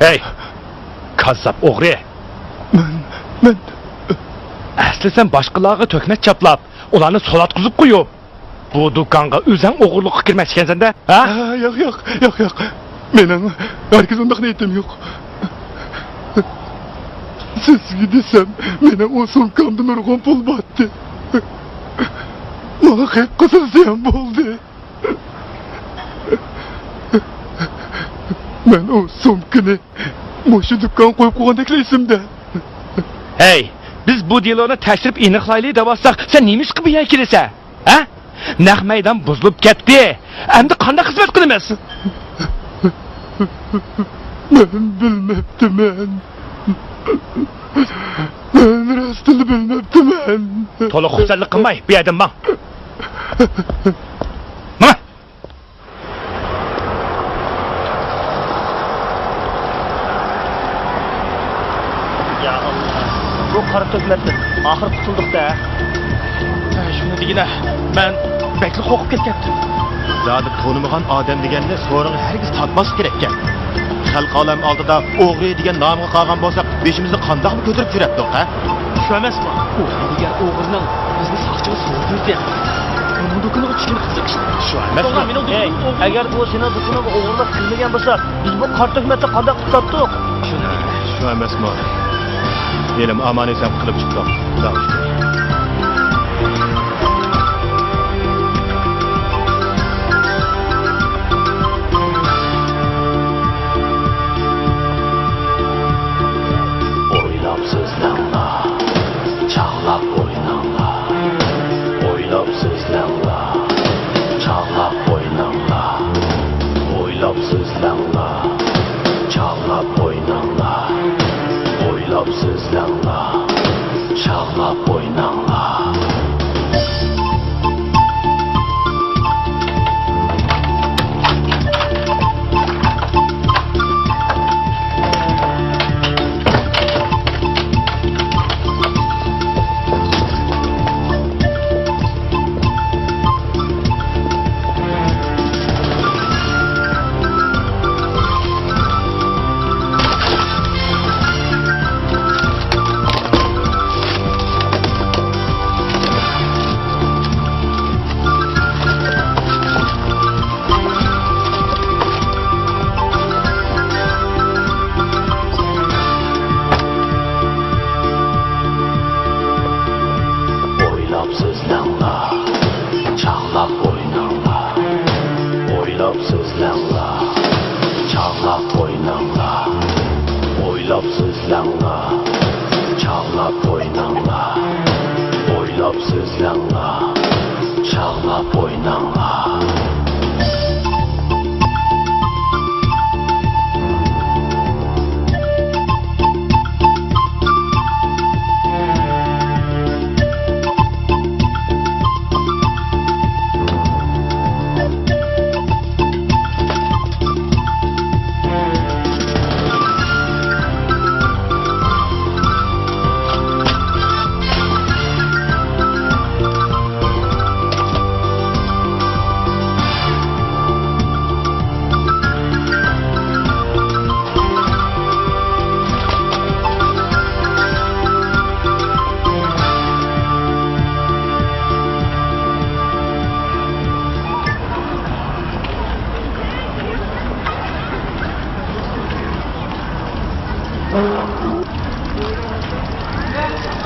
ھەي! كاززاپ ئوغرى! مەن، مەن. ئەسلى سەن باشقىلارغا تۆھمەت چاپلاپ، ئۇلارنى سولاققۇزۇپ قويۇپ، بۇ دۇكانغا ئۆزۈڭ ئوغرىلىققا كىرمەكچىكەنسەن-دە، ھە؟ ھە، ياق، ياق، ياق، ياق. مېنىڭ ھەرگىز ئۇنداق نىيىتىم يوق. سىزگە دېسەم، مېنىڭ ئۇ سومكامدا نۇرغۇن پۇل بارتتى. ماڭا خەپ قىلسا زىيان بولدى. مەن ئۇ سومكىنى مۇشۇ دۇكانغا قويۇپ قويغاندەكلا ئېسىمدە. ھەي، بىز بۇ دېلونى تەكشۈرۈپ ئېنىقلايلى دەۋاتساق، سەن نېمىشقا بۇ يەرگە كېلىسەن؟ ھە؟ نەق مەيدان بۇزۇلۇپ كەتتى. ئەمدى قانداق خىزمەت قىلىمىز؟ مەن بىلمەپتىمەن. مەن راستىنلا بىلمەپتىمەن. تولا خۇپسەنلىك قىلماي، بۇ يەردىن ماڭ. ماڭ. يا ئاللا، بۇ قارا تۆھمەتتىن ئاخىر قۇتۇلدۇق-دە. ھە، شۇنى دېگىنە، مەن بەكلا قورقۇپ كەتكەنتىم. زادى تونۇمىغان ئادەم دېگەننى سورۇنغا ھەرگىز تارتماسلىق كېرەككەن. خەلق ئالەم ئالدىدا ئوغرى دېگەن نامغا قالغان بولساق، بېشىمىزنى قانداقمۇ كۆتۈرۈپ يۈرەتتۇق، ھە؟ شۇ ئەمەسمۇ؟ ئۇ ھەيدىگەر ئوغرىنىڭ بىزنى ساقچىغا سوۋغا بېرىدۇ. ئۇنىڭ دۇكىنىغا چۈشۈرۈپ قىزىقىش. شۇ ئەمەسمۇ؟ توغرا، مېنىڭ دۇكىنىمغا ئوغرىلىق. ئەي، ئەگەر ئۇ سېنىڭ دۇكىنىڭغا ئوغرىلىق قىلمىگەن بولسا، بىز بۇ قارا تۆھمەتتە قانداق قۇتۇلاتتۇق؟ شۇ ئەمەسمۇ؟ ھېلىمۇ ئامان-ئېسەن قۇتۇلۇپ چىقتۇق. خۇداغا شۈكۈر. ئويلاپ سۆزلەڭلار، چاغلاپ ئويناڭلار. ئويلاپ سۆزلەڭلار، چاغلاپ ئويناڭلار. ئويلاپ سۆزلەڭلار، چاغلاپ ئويناڭلار. ئويلاپ سۆزلەڭلار، چاغلاپ ئويناڭلار. ئويلاپ سۆزلەڭلار، چاغلاپ ئويناڭلار. ئويلاپ سۆزلەڭلار، چاغلاپ ئويناڭلار. ئويلاپ سۆزلەڭلار، چاغلاپ ئويناڭلار.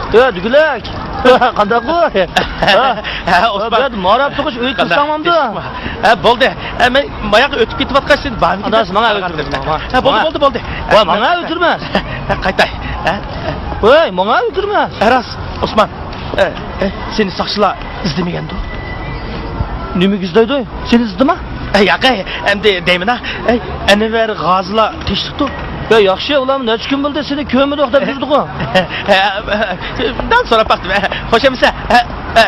ئۆ، دۈگىلەك! قانداق بۇ؟ ھە، ئوسمان. بۇ يەردە ماراپ تۇغۇش ئۆيگە كىرسەڭ بولامدۇ؟ ھە، بولدى. ھە، مەن ماياققا ئۆتۈپ كېتىۋاتقاچ، سېنى بارمىكىن دەپ قارىغان ئىدىم. ھە، بولدى، بولدى، بولدى. ۋاي، ماڭا ئۆتۈرمەس. ھە، قايتاي. ھە؟ ۋاي، ماڭا ئۆتۈرمەس. ھە، راست، ئوسمان. ئە، ئە، سېنى ساقچىلار ئىزدىمىگەندۇ؟ نېمىگە ئىزدەيدۇ؟ سېنى ئىزدىمە؟ ئە، ياق، ئەي، ئەمدى دەيمەن-ھە. ئەي، ئەنۋەر غازىلار تىنچلىقتۇ؟ يا، ياخشى، ئۇلارمۇ نەچچە كۈن بولدى سېنى كۆرمىدۇق دەپ يۈردىغۇ. ئە، ئە، دەل سوراپ باقتىم. ئە، خوش ئەمىسە. ئە، ئە.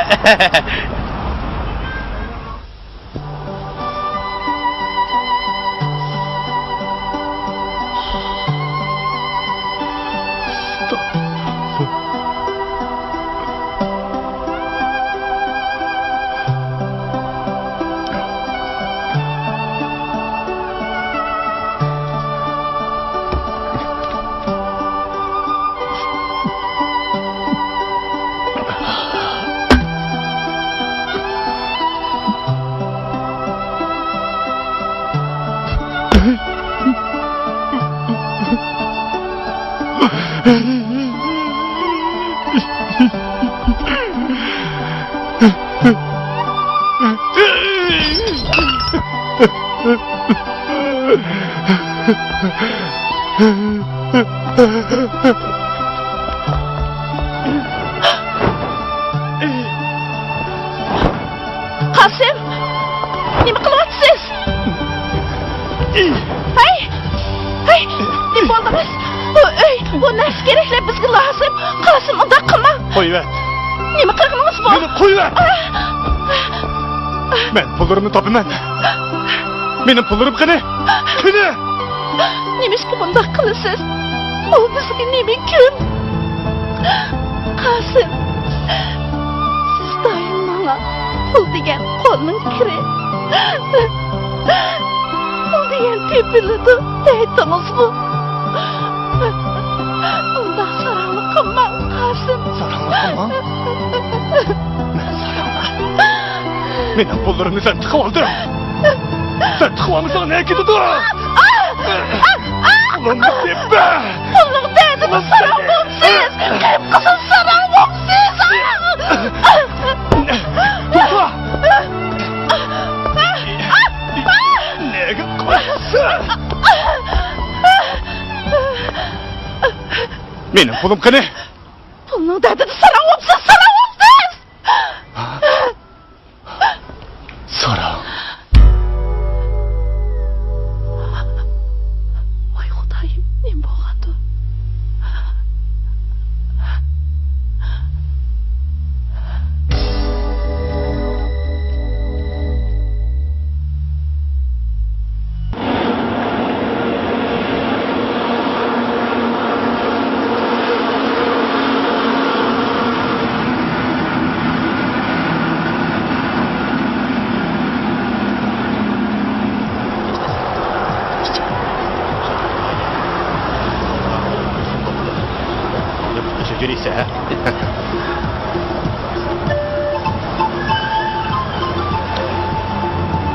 قاسىم! نېمە قىلىۋاتىسىز؟ ھەي! ھەي! نېمە بولدىڭىز؟ بۇ ئۆي، بۇ نەرسە كېرەكلەر بىزگە لازىم. قاسىم، ئۇنداق قىلماڭ. قويۇۋەت! نېمە قىلغىنىڭىز بۇ؟ مېنى قويۇۋەت! مەن پۇللىرىمنى تاپىمەن. مېنىڭ پۇللىرىم قېنى؟ قېنى؟ نېمىشقا بۇنداق قىلىسىز؟ ئۇ بىزگە نېمە كۈن؟ قاسىم، سىز دائىم ماڭا پۇل دېگەن قولنىڭ كىرى، پۇل دېگەن تېپىلىدۇ دەيتتىڭىزغۇ؟ ئۇنداق ساراڭلىق قىلماڭ، قاسىم. ساراڭلىق قىلماڭ؟ مەن ساراڭلىق؟ مېنىڭ پۇللىرىمنى سەن چىقىۋالدىڭ. سەن چىقىۋالمىساڭ نە كېتىدۇ؟ پۇلۇمنى تېپە! پۇلنىڭ دەردىدە ساراڭ بوپسىز! قىپقىزىل ساراڭ بوپسىز! توختا! نەگە قاچىسەن؟ مېنىڭ پۇلۇم قېنى؟ پۇلنىڭ دەردىدە ساراڭ بوپسىز، ساراڭ بوپسىز! ساراڭ. ۋاي خۇدايىم، نېمە بولغاندۇ؟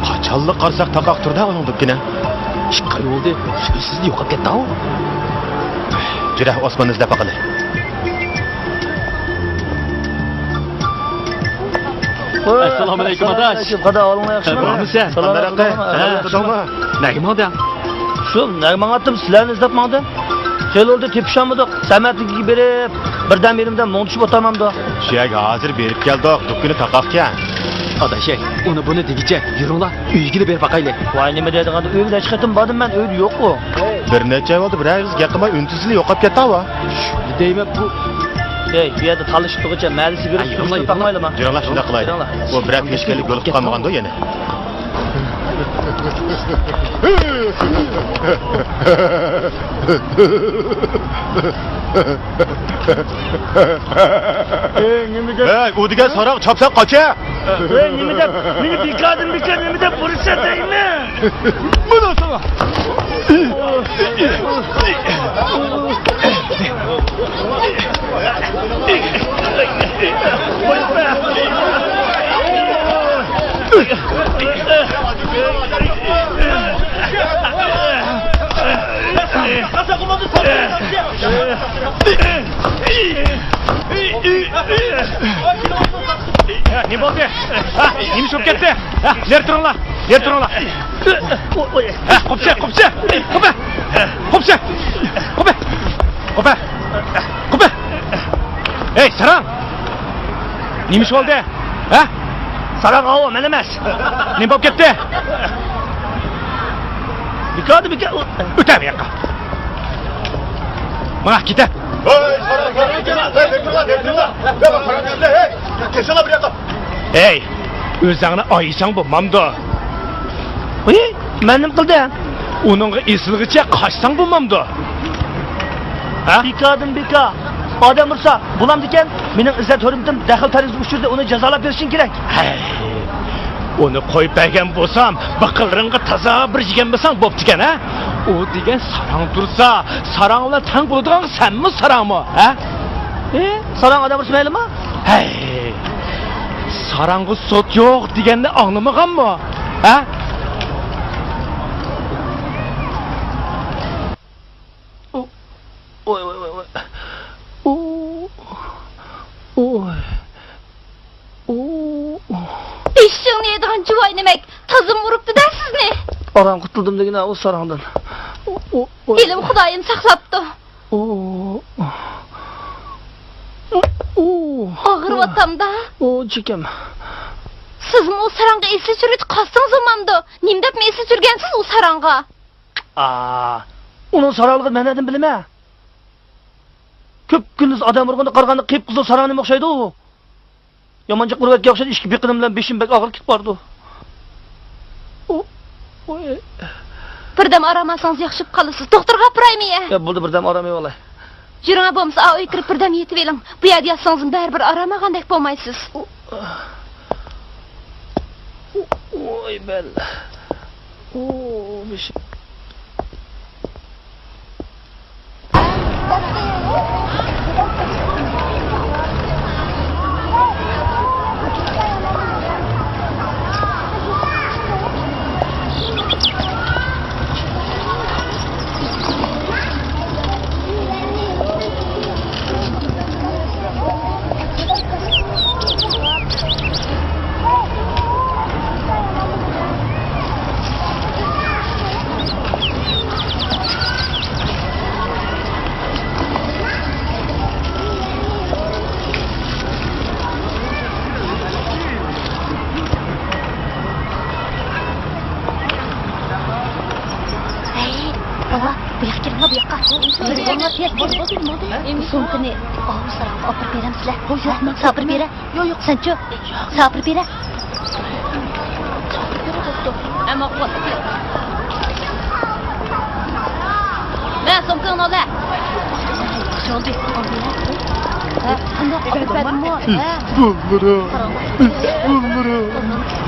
قاچانلا قارىساق تاقاق تۇردا ئۇنىڭ دۇكىنى. ئىككى ئاي بولدى، شۈكۈر سىزدە يوقاپ كەتتى-ھاۋ. جۈرە، ئوسماننى ئىزدەپ باقىلى. ئەسسالامۇئەلەيكۇم، ئاداش. قادا، ئەھۋالىڭلار ياخشىمۇ؟ بارمۇ سەن؟ سالام ئەلەيكۇم. ھە، قادا، ئەھۋالىڭلار؟ نەگە ماڭدىڭ؟ شۇ، نەگە ماڭاتتىم، سىلەرنى ئىزدەپ ماڭدىم. خېلى بولدى، تېپىشالمىدۇق. سەمەتلىككە بېرىپ، بىردەم يېرىمدە مۇڭدىشىپ ئولتۇرمامدۇ؟ شۇ يەرگە ھازىر بېرىپ كەلدۇق، دۇكىنى تاقاقكەن. ئاداش، ئەي، ئۇنى بۇنى دېگۈچە، يۈرۈڭلار، ئۆيگىلا بېرىپ باقايلى. ۋاي، نېمە دەيدىغان، ئۆيگە نەچچە قېتىم باردىم مەن، ئۆيدە يوققۇ. بىر نەچچە ئاي بولدى، بىرەر ئېغىز گەپ قىلماي، ئۈن-تىنسىزلا يوقاپ كەتتىڭ ۋە. شۇنى دەيمەن، بۇ. ئەي، بۇ يەردە تالىشىپ تۇرغۇچە مەلىسى بېرىپ، ئەي، يۈرۈڭلار، يۈرۈڭلار. تاقمايلىما؟ يۈرۈڭلار، شۇنداق قىلايلى. يۈرۈڭلار. ئۇ بىرەر پېشكەللىك بولۇپ قالمىغاندۇ يەنە؟ ئەي، نېمە دەپ؟ ئەي، ئۇ دېگەن ساراڭ چاپسان قاچە! ئەي، نېمە دەپ؟ مېنى بىكاردىن بىكار نېمە دەپ ئۇرىسەن دەيمەن؟ مانا ساڭا! نېمە بولدى؟ ھە، نېمە ئىش بولۇپ كەتتى؟ ھە، نېرى تۇرۇڭلار، نېرى تۇرۇڭلار. ھە، قوپچە، قوپچە، قوپە، قوپچە، قوپە، قوپە، قوپە. ئەي، ساراڭ! نېمە ئىش بولدى؟ ھە؟ ساراڭ ئاۋۇ، مەن ئەمەس. نېمە بولۇپ كەتتى؟ بىكاردىن بىكار. ئۆتە بۇ ياققا. ماڭا كېتە. ھەي، ساراڭ، ساراڭ، كېلىڭ. ھەي، بېرىڭلار، بېرىڭلار. ھەي، كېلىڭلار بۇ ياققا. ھەي، كېلىڭلار بۇ ياققا. ئەي، ئۆزۈڭنى ئايىساڭ بولمامدۇ؟ ئۇي، مەن نېمە قىلدىم؟ ئۇنىڭغا ئېسىلغىچە قاچساڭ بولمامدۇ؟ ھە؟ بىكاردىن بىكار. ئادەم ئۇرسا بولامدىكەن؟ مېنىڭ ئىززەت ھۆرمىتىم دەخلى تەرۇزىگە ئۇچرىدى، ئۇنى جازالاپ بېرىشىڭ كېرەك. ھەي، ئۇنى قويۇپ بەرگەن بولسام، بىقىنلىرىڭغا تازا بىر يېگەن بولساڭ بوپتىكەن، ھە؟ ئۇ دېگەن ساراڭ تۇرسا، ساراڭ بىلەن تەڭ بولىدىغان سەنمۇ ساراڭمۇ، ھە؟ ئى، ساراڭ ئادەم ئۇرسا مەيلىمۇ؟ ھەي، ساراڭغا سوت يوق دېگەننى ئاڭلىمىغانمۇ؟ ھە؟ ئۇ، ۋاي، ۋاي، ۋاي، ۋاي. ئۇ، ئۇ، ئۇ. ئېشىڭنى يەيدىغان جۇۋاي نېمەك، تازىمۇ ئۇرۇپتۇ-دە سىزنى. ئاران قۇتۇلدۇم دېگىنە ئۇ ساراڭدىن. ئۇ، ئۇ، ئۇ. ھېلىمۇ خۇدايىم ساقلاپتۇ. ئۇ، ئۇ. ئۇ، ئۇ. ئاغرىۋاتامدا. ئۇ، چېكەم. سىزمۇ ئۇ ساراڭغا ئېسىل چۈشۈرگۈچى قالسىڭىز بولمامدۇ؟ نېمە دەپمۇ ئېسىل چۈشۈرگەنسىز ئۇ ساراڭغا؟ ئا، ئۇنىڭ ساراڭلىقىنى مەن نەدىن بىلىمەن؟ كۈپكۈندۈز ئادەم ئۇرغىنىغا قارىغاندا قىپقىزىل ساراڭ نېمە ئوخشايدۇ؟ يامان جىق ئۇرۇۋەتكەن ئوخشايدۇ، ئىككى بېقىنىم بىلەن بېشىم بەك ئاغرىپ كېتىپ بارىدۇ. ئۇ، ئۇ، ئى. بىردەم ئارام ئالسىڭىز ياخشى بولۇپ قالىسىز. دوختۇرغا ئاپىرايمۇ يە؟ ياق، بولدى، بىردەم ئارام ئېلىۋالاي. يۈرۈڭە، بولمىسا ئاۋۇ ئۆيگە كىرىپ بىردەم يېتىۋېلىڭ. بۇ يەردە ياتسىڭىزمۇ بەرىبىر ئارام ئالغاندەك بولمايسىز. ئۇ، ئۇ، ئۇي، بەل. ئۇ، بېشىم. ھەي، بالا، بۇ ياققا كىرىڭلار، بۇ ياققا. بولدى، بولدى، بولدى. سومكىنى ئاۋۇ ساراڭغا ئاپىرىپ بېرەمسىلەر؟ ھە؟ سەن ئاپىرىپ بېرە. يوق، يوق. سەنچۇ؟ سەن ئاپىرىپ بېرە. ئەمما قۇۋۋەت. مە، سومكاڭنى ئال، ھە. ياخشى بولدى. ھە، قانداق ئاپىرىپ بەردىممۇ؟ ھە؟ بالىلىرىم، بالىلىرىم.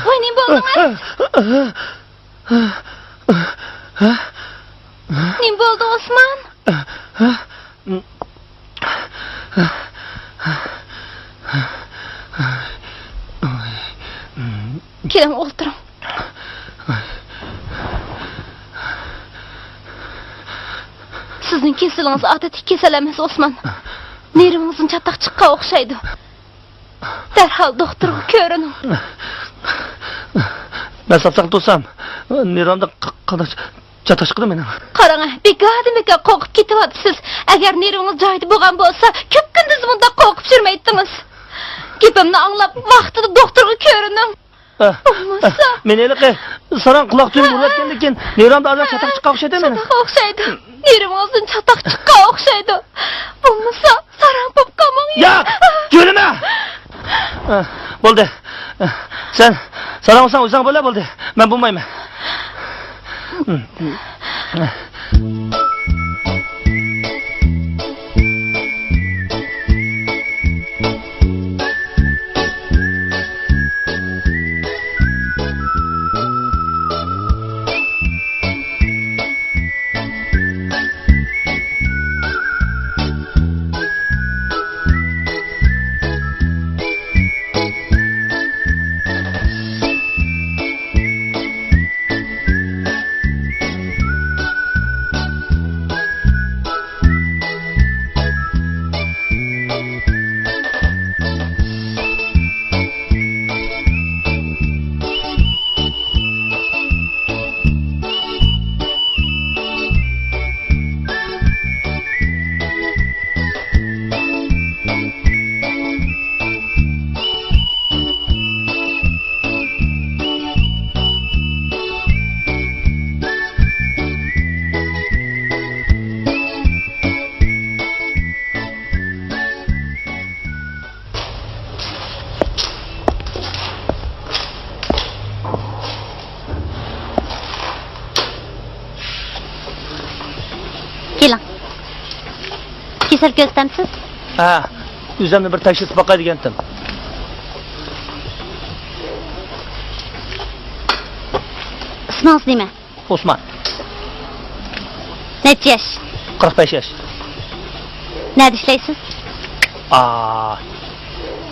ۋاي، نېمە بولدىڭىز؟ نېمە بولدى، ئوسمان؟ كېلىڭ، ئولتۇرۇڭ. سىزنىڭ كېسىلىڭىز ئادەتتىكى كېسەل ئەمەس، ئوسمان. نېرۋىڭىزدىن چاتاق چىققان ئوخشايدۇ. دەرھال دوختۇرغا كۆرۈنۈڭ. مەن ساپ-ساق تۇرسام، نېرۋامدا ق-، قانداق چاتاق چىقىدۇ مېنىڭ؟ قاراڭ، بىكاردىن بىكار قورقۇپ كېتىۋاتىسىز. ئەگەر نېرۋىڭىز جايىدا بولغان بولسا، كۈپكۈندۈز مۇنداق قورقۇپ يۈرمەيتتىڭىز. گېپىمنى ئاڭلاپ، ۋاقتىدا دوختۇرغا كۆرۈنۈڭ. ئە، بولمىسا، ئە، مېنى ھېلىقى ساراڭ قۇلاق تۈگىنى ئۇرۇۋەتكەندىن كېيىن نېرۋامدا ئازراق چاتاق چىققان ئوخشايدۇ مېنىڭ. چاتاققا ئوخشايدۇ. نېرۋىڭىزدىن چاتاق چىققان ئوخشايدۇ. بولمىسا، ساراڭ بوپ قالماڭ. ياق، جۆلىمە! ئە، بولدى. ئە، سەن ساراڭ بولساڭ ئۆزۈڭ بولە، بولدى. مەن بولمايمەن. كېلىڭ. كېسەل كۆزىتەمسىز؟ ھە، ئۆزۈمنى بىر تەكشۈرتۈپ باقاي دېگەنتىم. ئىسمىڭىز نېمە؟ ئوسمان. نەچچە ياش؟ قىرىق بەش ياش. نەدە ئىشلەيسىز؟ ئا،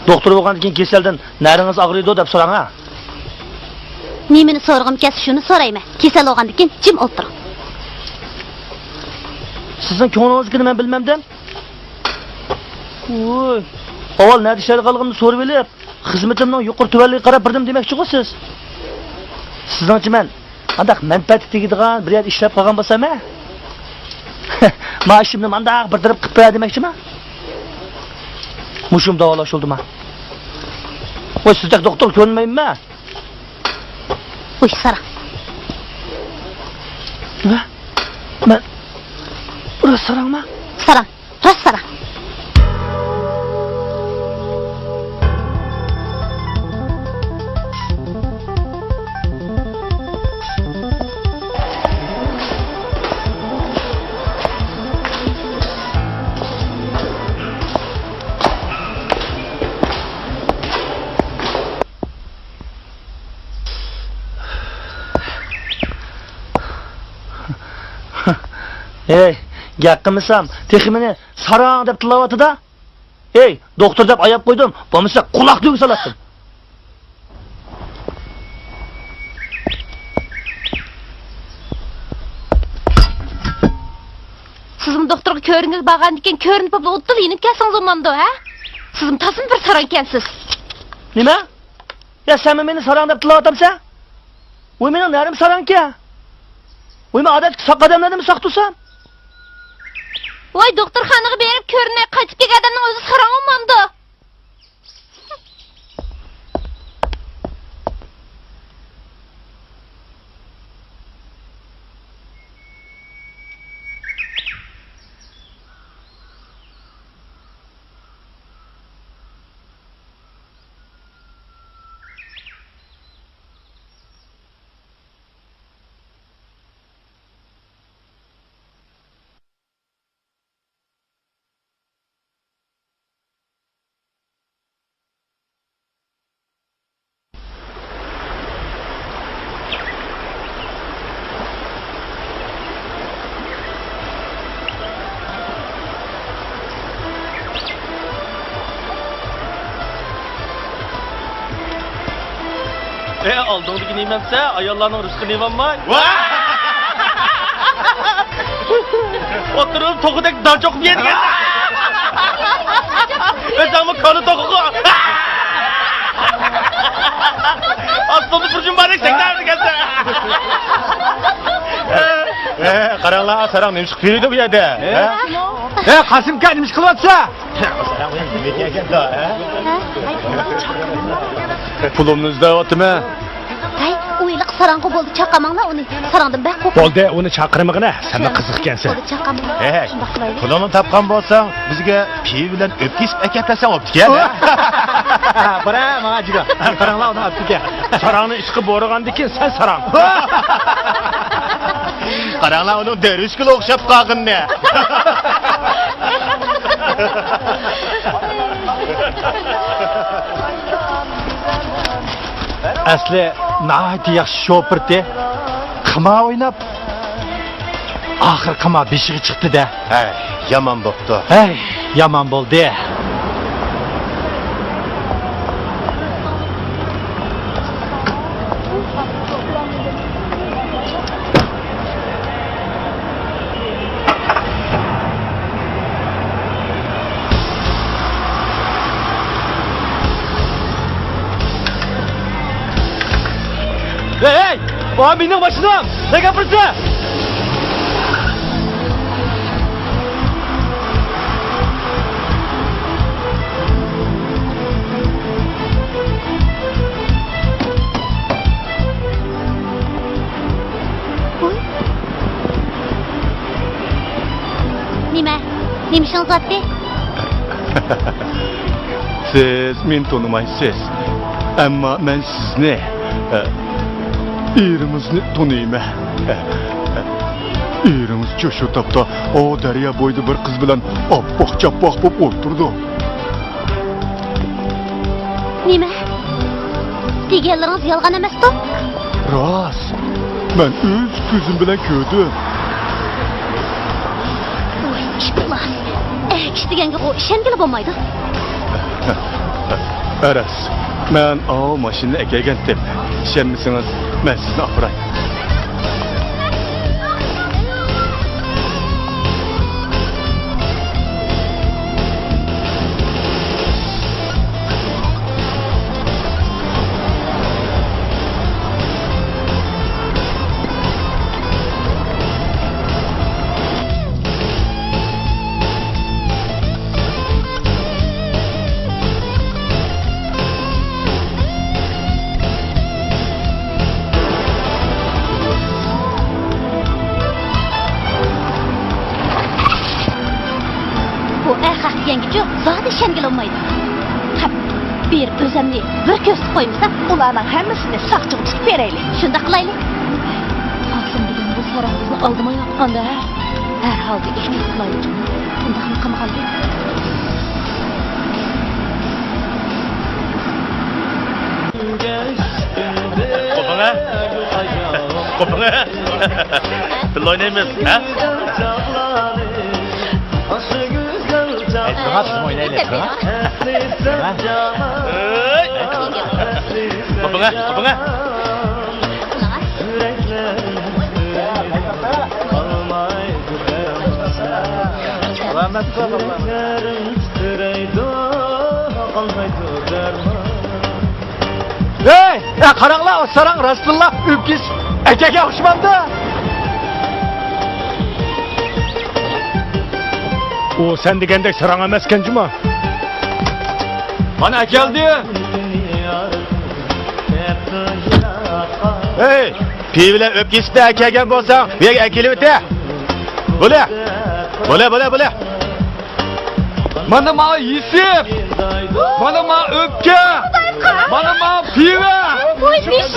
دوختۇر بولغاندىن كېيىن كېسەلدىن نەرىڭىز ئاغرىيدۇ دەپ سوراڭ ھە. نېمىنى سورىغۇم كەلسە شۇنى سورايمەن. كېسەل بولغاندىن كېيىن جىم ئولتۇرۇڭ. سىزنىڭ كۆڭلىڭىزدىكىنى مەن بىلمەمدىم. ۋوي، ئاۋۋال نەدە ئىشلەيدىغانلىقىمنى سورىۋېلىپ، خىزمىتىمنىڭ يۇقىرى تۆۋەنلىكىگە قاراپ بېرىدىم دېمەكچىغۇ سىز. سىزنىڭچە مەن قانداق مەنپەئەتكە تېگىدىغان بىر يەردە ئىشلەپ قالغان بولسام ھە؟ مائاشىمنى مانداق بىر تەرەپ قىلىپ بېرە دېمەكچىما؟ مۇشۇم داۋالاش بولدىما؟ ۋوي، سىزدەك دوختۇرغا كۆرۈنمەيمەن مەن. ۋوي، ساراڭ. نېمە؟ مەن راست ساراڭما؟ ساراڭ. راست ساراڭ. ھەي، گەپ قىلمىسام، تېخى مېنى ساراڭ دەپ تىللاۋاتىدۇ. ھەي، دوختۇر دەپ ئاياپ قويدۇم، بولمىسا قۇلاق تۈگى سالاتتىم. سىزمۇ دوختۇرغا كۆرۈنگىلى بارغاندىكىن، كۆرۈنۈپ بولۇپلا ئۇدۇل يېنىپ كەلسىڭىز بولمامدۇ، ھە؟ سىزمۇ تازىمۇ بىر ساراڭ ئىكەنسىز. نېمە؟ يا سەنمۇ مېنى ساراڭ دەپ تىللاۋاتامسەن؟ ۋوي، مېنىڭ نەرىم ساراڭكەن. ۋوي، مەن ئادەتتىكى ساق ئادەملەردىنمۇ ساق تۇرسام؟ ۋاي، دوختۇرخانىغا بېرىپ كۆرۈنمەي قايتىپ كەلگەن ئادەمنىڭ ئۆزى ساراڭ بولمامدۇ؟ ئە، ئالدىڭدىكى نېمەمسە، ئاياللارنىڭ رىزقىنى يەۋالماي. ئولتۇرۇپ توخۇدەك دان چوقۇپ يەيدىكەن. ئۆزۈڭمۇ كالا توخۇغۇ. ئاستىڭدا بىر جۈمباردەك سەكرەۋېرىدىكەنسەن. ئە، قاراڭلار، ساراڭ نېمە ئىش قىلىۋېرىدۇ بۇ يەردە؟ ھە؟ ھە، قاسىمكا، نېمە ئىش قىلىۋاتىسەن؟ پۇلۇمنى ئىزدەۋاتىمەن. ھەي، ئۇ ھېلىقى ساراڭغۇ بولدى، چاقىرماڭلار ئۇنى. ساراڭدىن بەك قورقۇم. بولدى، ئۇنى چاقىرمىغىنە، سەنمۇ قىزىق ئىكەنسەن. بولدى، چاقىرماڭ. ھەي، شۇنداق قىلايلى. پۇلۇڭنى تاپقان بولساڭ، بىزگە پىۋا بىلەن ئۆپكە ئېسىپ ئەكەپ بەرسەڭ بوپتىكەن. بارە، ماڭا جىگا. قاراڭلار، ئۇنى ئاپتىكەن. ساراڭنى ئىشقا بورىغاندىكىن سەن ساراڭ. قاراڭلار، ئۇنىڭ دەرۋىشكىلا ئوخشاپ قالغىنىنى. ئەسلى ناھايىتى ياخشى شوپۇرتى. قىمار ئويناپ، ئاخىر قىمار بېشىغا چىقتى-دە. ھەي، يامان بوپتۇ. ھەي، يامان بولدى. ھەي، ھەي! ئۇ مېنىڭ ماشىنام! نەگە ئاپىرىسەن؟ ۋوي. نېمە؟ نېمە ئىشىڭىز بارتى؟ سىز مېنى تونۇمايسىز. ئەمما مەن سىزنى، ئە، ئېرىڭىزنى تونۇيمەن. ئە، ئە، ئېرىڭىزچۇ شۇ تاپتا ئۇ دەريا بويىدا بىر قىز بىلەن ئاپئاق-چاپئاق بولۇپ ئولتۇرىدۇ. نېمە؟ دېگەنلىرىڭىز يالغان ئەمەستۇ؟ راست. مەن ئۆز كۆزۈم بىلەن كۆردۈم. ۋاي ئىپلاس. ئەگىش دېگەنگە ئىشەنگىلى بولمايدۇ. راست. مەن ئاۋۇ ماشىنىنى ئەكەلگەنتىم. ئىشەنمىسىڭىز، مەن سىزنى ئاپىراي. بۇ ئەخەق دېگەنگىچۇ زادى ئىشەنگىلى بولمايدۇ. قەپ، بېرىپ ئۆزەمنى بىر كۆرسىتىپ قويمىسام. ئۇلارنىڭ ھەممىسىنى ساقچىغا تۇتۇپ بېرەيلى. شۇنداق قىلايلى. قاسىم دېگەن بۇ ساراڭ بىزنى ئالدىمايۋاتقاندا، ھە؟ ھەر ھالدا ئېھتىيات قىلايلى. ئۇنداقمۇ قىلمىغاندى. قوپۇڭە. قوپۇڭە. بىللە ئوينايمىز، ھە؟ ئەي، تۇرۇڭ، بىزمۇ ئوينايلى، تۇرۇڭ. ھە؟ ئەي. قوپۇڭە، قوپۇڭە. ھەي، ئە، قاراڭلار، ئۇ ساراڭ راستتىنلا ئۆپكىسى ئەكەگە ئوخشىمامدۇ؟ ئۇ سەن دېگەندەك ساراڭ ئەمەسكەن جۇما. مانا ئەكەلدى. ھەي، پىۋا بىلەن ئۆپكە ئېسىپنى ئەكەلگەن بولساڭ، بۇ يەرگە ئەكېلىۋېتە. بولە. بولە، بولە، بولە. مانا ماڭا ئېسىپ. مانا ماڭا ئۆپكە. مانا ماڭا پىۋا.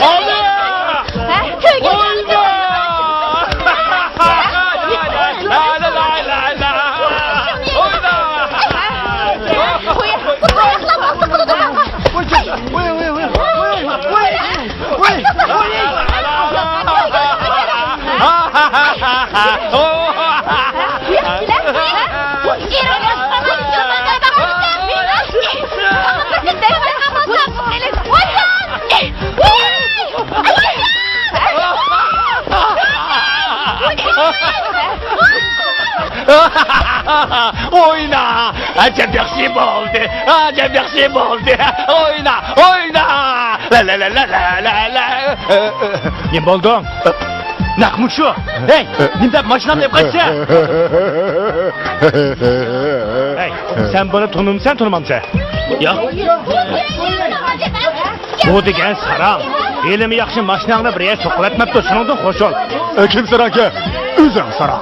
ئالدى. ۋوي، ۋوي. لا، لا، لا، لا، لا. ۋوي، لا. ۋوي، ۋوي، ۋوي. ئوينا! ئەجەب ياخشى بولدى! ئەجەب ياخشى بولدى! ئوينا! ئوينا! لا، لا، لا. نېمە بولدۇڭ؟ نەق مۇشۇ! ھەي، نېمە دەپ ماشىنامنى ئېلىپ قاچىسەن؟ ھەي، سەن بۇنى تونۇمسەن، تونۇمامسەن؟ ياق. بۇ دېگەن ساراڭ. ھېلىمۇ ياخشى ماشىناڭنى بىر يەرگە سوقۇۋەتمەپتۇ، شۇنىڭدىن خوش بول. ئە، كىم ساراڭكەن؟ ئۆزۈڭ ساراڭ.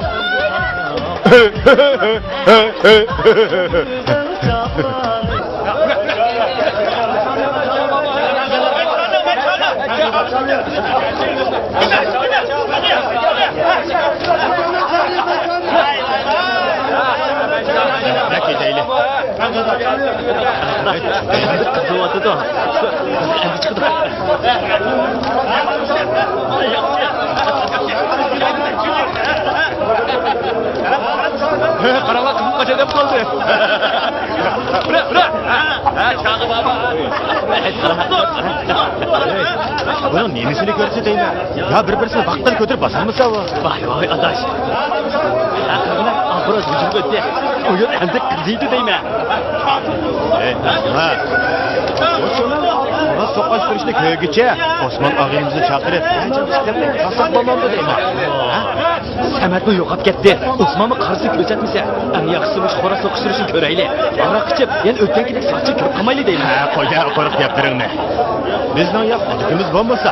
قىزىۋاتىدۇ. ئەمدى چىقىدۇ. ھە، قاراڭلار، قىزىم قاچاي دەپ قالدى. بۇنىڭ نېمىسىنى كۆرسىتەيمەن؟ يا بىر-بىرسىنى ۋاقىتتىن كۆتۈرۈپ باسالمىسا ئۇ. ۋاي، ۋاي، ئاداش. ئاخىرىدا ھۇجۇمغا ئۆتتى. ئۇ يەر ئەمدى قىزىيدۇ دەيمەن. ھە. ماڭا سوققا سۈرۈشنى كۆرگۈچە، ئوسمان ئاغىنىمىزنى چاقىرىپ، قاساپ بولامدۇ دەيمەن. ھە؟ سەمەتمۇ يوقاپ كەتتى. ئوسمانمۇ قارىسى كۆرسەتمىسە، ئەڭ ياخشىسى مۇشۇ خوراز سوقۇش سۈرۈشنى كۆرەيلى. ھاراق ئىچىپ، يەنە ئۆتكەن كېبىك ساقچىغا كىرىپ قالمايلى دەيمەن. ھە، قويە قۇرۇق گەپلىرىڭنى. بىزنىڭ يا ئادىتىمىز بولمىسا،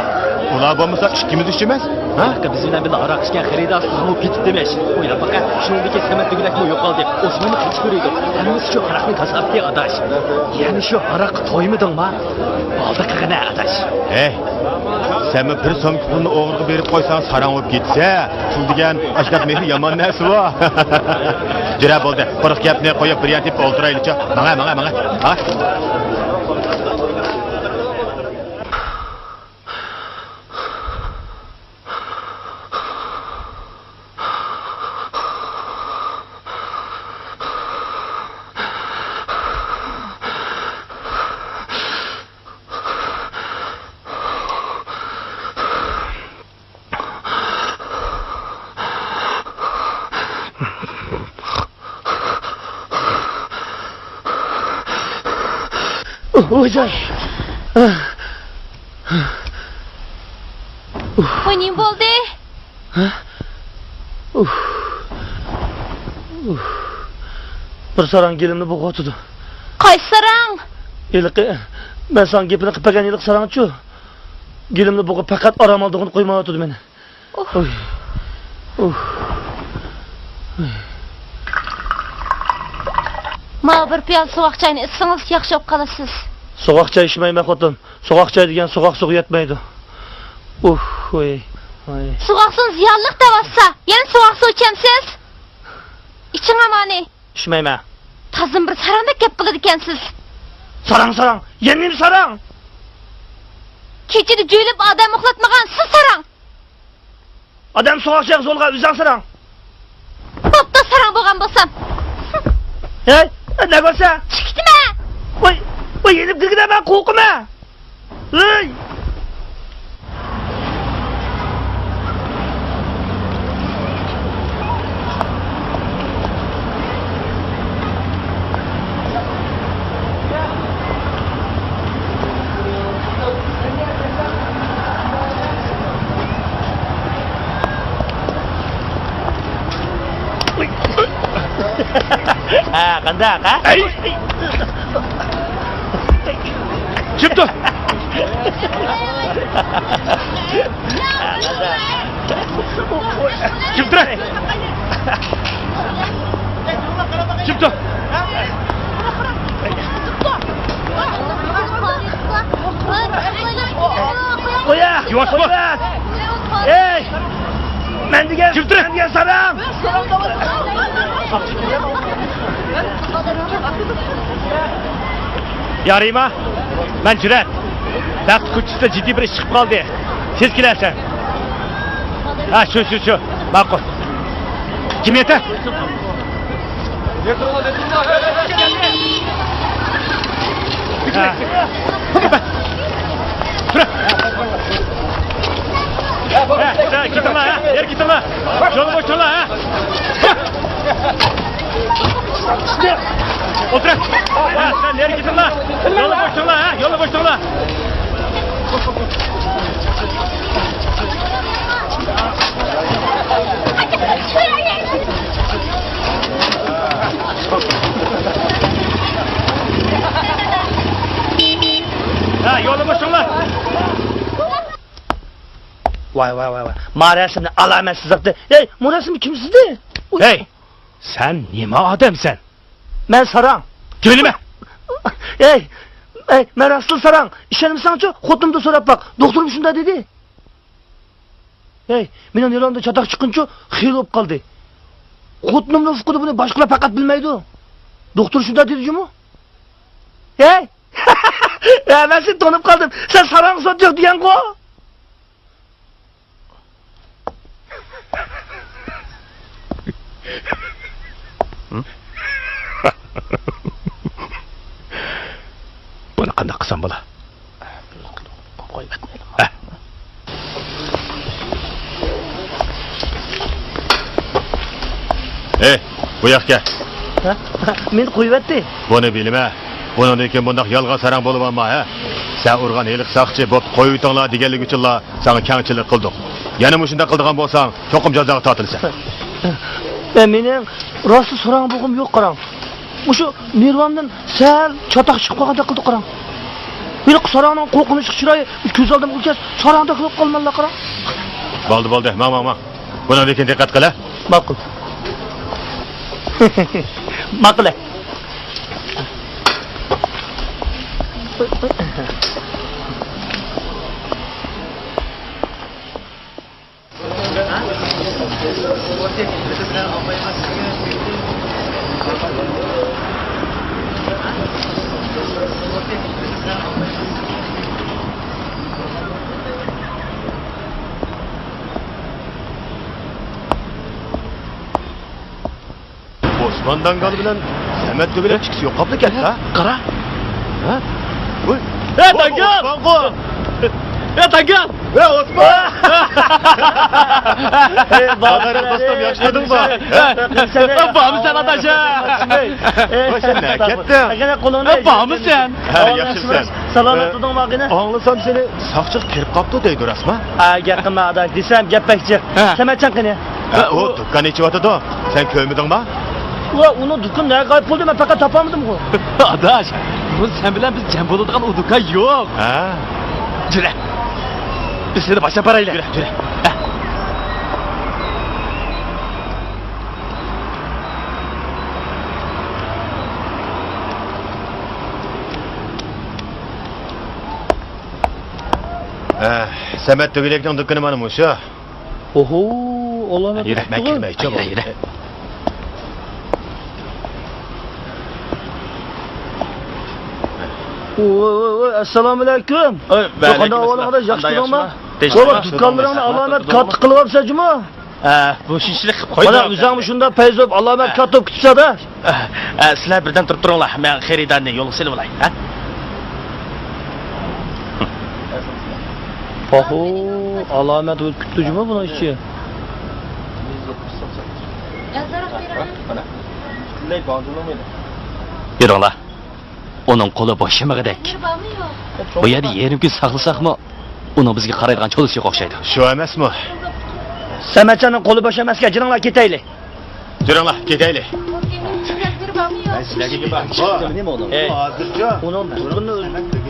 ئۇلار بولمىسا ئىككىمىز ئۈچ ئەمەس. ھە؟ بىز بىلەن بىللە ھاراق ئىچكەن خېرىدار سىزغىمۇ پېتىپ دېمەش. ئويلاپ باقە، شۇنىڭدىكى سەمەت دېگۈدەكمۇ يوقالدى. ئوسمانمۇ قېچىپ يۈرىدۇ. ھەممىسى شۇ ھاراقنى كاساپتى، ئاداش. يەنە شۇ ھاراققا تويمىدىڭما؟ بولدى قىلغىنە، ئاداش. ھەي، سەنمۇ بىر سومكا پۇلنى ئوغرىغا بېرىپ قويساڭ، ساراڭ بولۇپ كېتىسە. پۇل دېگەن ئاشۇنداق مېھرى يامان نەرسىۋۇ. جۈرە، بولدى. قۇرۇق گەپنى قويۇپ، بىر يەر تېپىپ ئولتۇرايلىچۇ. ماڭە، ماڭە، ماڭە. ماڭە. ۋاي جان. ۋاي، نېمە بولدى؟ ھە؟ ئۇھ. ئۇھ. بىر ساراڭ گېلىمنى بوغۇۋاتىدۇ. قايسى ساراڭ؟ ھېلىقى، مەن ساڭا گېپىنى قىلىپ بەرگەن ھېلىقى ساراڭچۇ؟ گېلىمنى بوغۇپ، پەقەت ئارام ئالىدىغىنى قويمايۋاتىدۇ مېنى. ئۇھ. ئۇھ. ئۇھ. ماۋۇ بىر پىيالە سوغۇق چاينى ئىچسىڭىز، ياخشى بولۇپ قالىسىز. سوغۇق چاي ئىچمەيمەن، خوتۇن. سوغۇق چاي دېگەن سوغۇق سۇغا يەتمەيدۇ. ئۇھ، ۋاي، ۋاي. سوغۇق سۇ زىيانلىق دەۋاتسا، يەنە سوغۇق سۇ ئىچەمسىز؟ ئىچىڭ ئامانى. ئىچمەيمەن. تازىمۇ بىر ساراڭدەك گەپ قىلىدىكەنسىز. ساراڭ، ساراڭ. يەنە نېمە ساراڭ؟ كېچىدە جۆيلۈپ ئادەم ئۇخلاتمىغان سىز ساراڭ. ئادەم سوغۇق چايغا زورلىغان ئۆزۈڭ ساراڭ. بوپتۇ، ساراڭ بولغان بولسام. ھەي، نە كۆرسە؟ چىقتىمە. ۋاي، ۋاي، يېنىپ كىرگىنە، مەن قورقىمەن. ھەي. ھە، قانداق، ھە؟ ئەي! جىم تۇر! جىم تۇر! جىم تۇر! قويە! يۇۋاش بول! ئەي! مەن دېگەن، جىم تۇر! مەن دېگەن ساراڭ! يا رىما، مەن جۈرئەت. بەخت كوچىسىدا جىددىي بىر ئىش چىقىپ قالدى. تېز كېلەرسەن. ھە، شۇ، شۇ، شۇ. ماقۇل. كىم يېتە؟ ھە. تۇر. ھە، ھە، كېتىڭلار، ھە. يەر كېتىڭلار. يول بوشاڭلار، ھە. ئولتۇرۇڭ. ھە، سەن نېرى كېتىڭلار. يولنى بوشىتىڭلار، ھە، يولنى بوشىتىڭلار. ھە، يولنى بوشىتىڭلار. ۋاي، ۋاي، ۋاي، ۋاي. ما رەسىمنى ئالامەت سىزىقتى. ھەي، بۇ رەسىمنى كىم سىزدى؟ ئۇي. ھەي، سەن نېمە ئادەمسەن؟ مەن ساراڭ. جۆيلىمە! ھەي، ھەي، مەن راستلا ساراڭ. ئىشەنمىسەڭچۇ، خوتۇنۇمدىن سوراپ باق. دوختۇرۇم شۇنداق دېدى. ھەي، مېنىڭ نېرۋامدا چاتاق چىققىنىچۇ خېرى بولۇپ قالدى. خوتۇنۇمنىڭ ئۇقىدى بۇنى باشقىلار پەقەت بىلمەيدۇ. دوختۇر شۇنداق دېدى جۇمۇ. ھەي! ھە، مەن سېنى تونۇپ قالدىم. سەن ساراڭغا سوت يوق دېگەنغۇ؟ بۇنى قانداق قىلسام بولا؟ ھە. ئەي، بۇ ياققا كەل. ھە؟ مېنى قويۇۋەتتى. بۇنى بىلىمە. بۇنىڭدىن كېيىن بۇنداق يالغان ساراڭ بولۇۋالما، ھە؟ سەن ئۇرغان ھېلىقى ساقچى بوپتۇ، قويۇۋېتىڭلار دېگەنلىكى ئۈچۈنلا ساڭا كەڭچىلىك قىلدۇق. يەنە مۇشۇنداق قىلىدىغان بولساڭ، چوقۇم جازاغا تارتىلىسەن. ھە، مېنىڭ راستلا ساراڭ بولغۇم يوق، قاراڭ. مۇشۇ نېرۋامدىن سەل چاتاق چىقىپ قالغاندەك قىلدى، قاراڭ. ھېلىقى ساراڭنىڭ قورقۇنچلۇق چىرايى كۆز ئالدىمغا كەلسە، ساراڭدەك بولۇپ قالىمەنلا، قاراڭ. بولدى، بولدى، ماڭ، ماڭ، ماڭ. بۇنىڭدىن كېيىن دىققەت قىل، ھە؟ ماقۇل. ماقۇل، ھە. ئوسمان داڭگال بىلەن سەمەت تۆگىلەك ئىككىسى يوقاپلا كەتتى، ھە؟ قارا. ھە؟ ۋوي. ھە، داڭگال! ئوسمانغۇ! ھە، داڭگال! ھە، ئوسمان! ھە، بارمىسەن، دوستۇم، ياخشىمۇ؟ ھە، بارمىسەن، ئاداش، ھە؟ ۋوي، سەن نەگە كەتتىڭ؟ ھە، بارمىسەن؟ ھە، ياخشىمۇسەن؟ سالامەت تۇردۇڭمۇ، ئاغىنە؟ ئاڭلىسام، سېنى ساقچىغا كىرىپ قاپتۇ دەيدۇ، راستمۇ؟ ھە، گەپ قىلما، ئاداش، دېسەم گەپ بەك جىق. ھە. سەمەتجان قېنى؟ ھە، ئۇ دۇكان ئېچىۋاتىدۇ. سەن كۆرمىدىڭما؟ ۋە، ئۇنىڭ دۇكىنى نەگە غايىب بولدى، مەن پەقەت تاپالمىدىمغۇ. ئاداش، بۇ سەن بىلەن بىز جەم بولىدىغان ئۇ دۇكان يوق. ھە. يۈرە. بىز سېنى باشلاپ بارايلى. يۈرە، يۈرە. ھە. ھە، سەمەت تۆگىلەكنىڭ دۇكىنى مانا مۇشۇ. ئوھو، ئالامەت. يۈرە، مەن كىرمەيچۇ. يۈرە، يۈرە. ۋوي، ۋوي، ۋوي، ئەسسالامۇئەلەيكۇم. قانداق ئەھۋالىڭ، ئاداش، ياخشى تۇردۇڭما؟ بابا، دۇكانلىرىڭنى ئالامەت كاتتا قىلىۋاپسەن جۇمۇ. ھە، بۇ شۇنچىلىك قويدۇم. مانا ئۆزۈڭمۇ شۇنداق پەيزى بولۇپ، ئالامەت كاتتا بولۇپ كېتىپسەن-دە. ھە، سىلەر بىردەم تۇرۇپ تۇرۇڭلار، مەن خېرىدارنى يولغا سېلىۋالاي. ھە؟ ئاھۇ، ئالامەت بولۇپ كېتىپتۇ جۇمۇ بۇنىڭ ئىچى. يۈرۈڭلار. ئۇنىڭ قولى بوشىمىغۇدەك. بۇ يەردە يېرىم كۈن ساقلىساقمۇ، ئۇنىڭ بىزگە قارايدىغان چولىسى يوق ئوخشايدۇ. شۇ ئەمەسمۇ؟ سەمەتجاننىڭ قولى بوش ئەمەسكەن، جېنىڭلار كېتەيلى. جېنىڭلار كېتەيلى. مەن سىلەرگە گېپىم بار. ھەزىرچۇ. ئۇنىڭ دۇكىنىنى ئۆزگەرتىپ،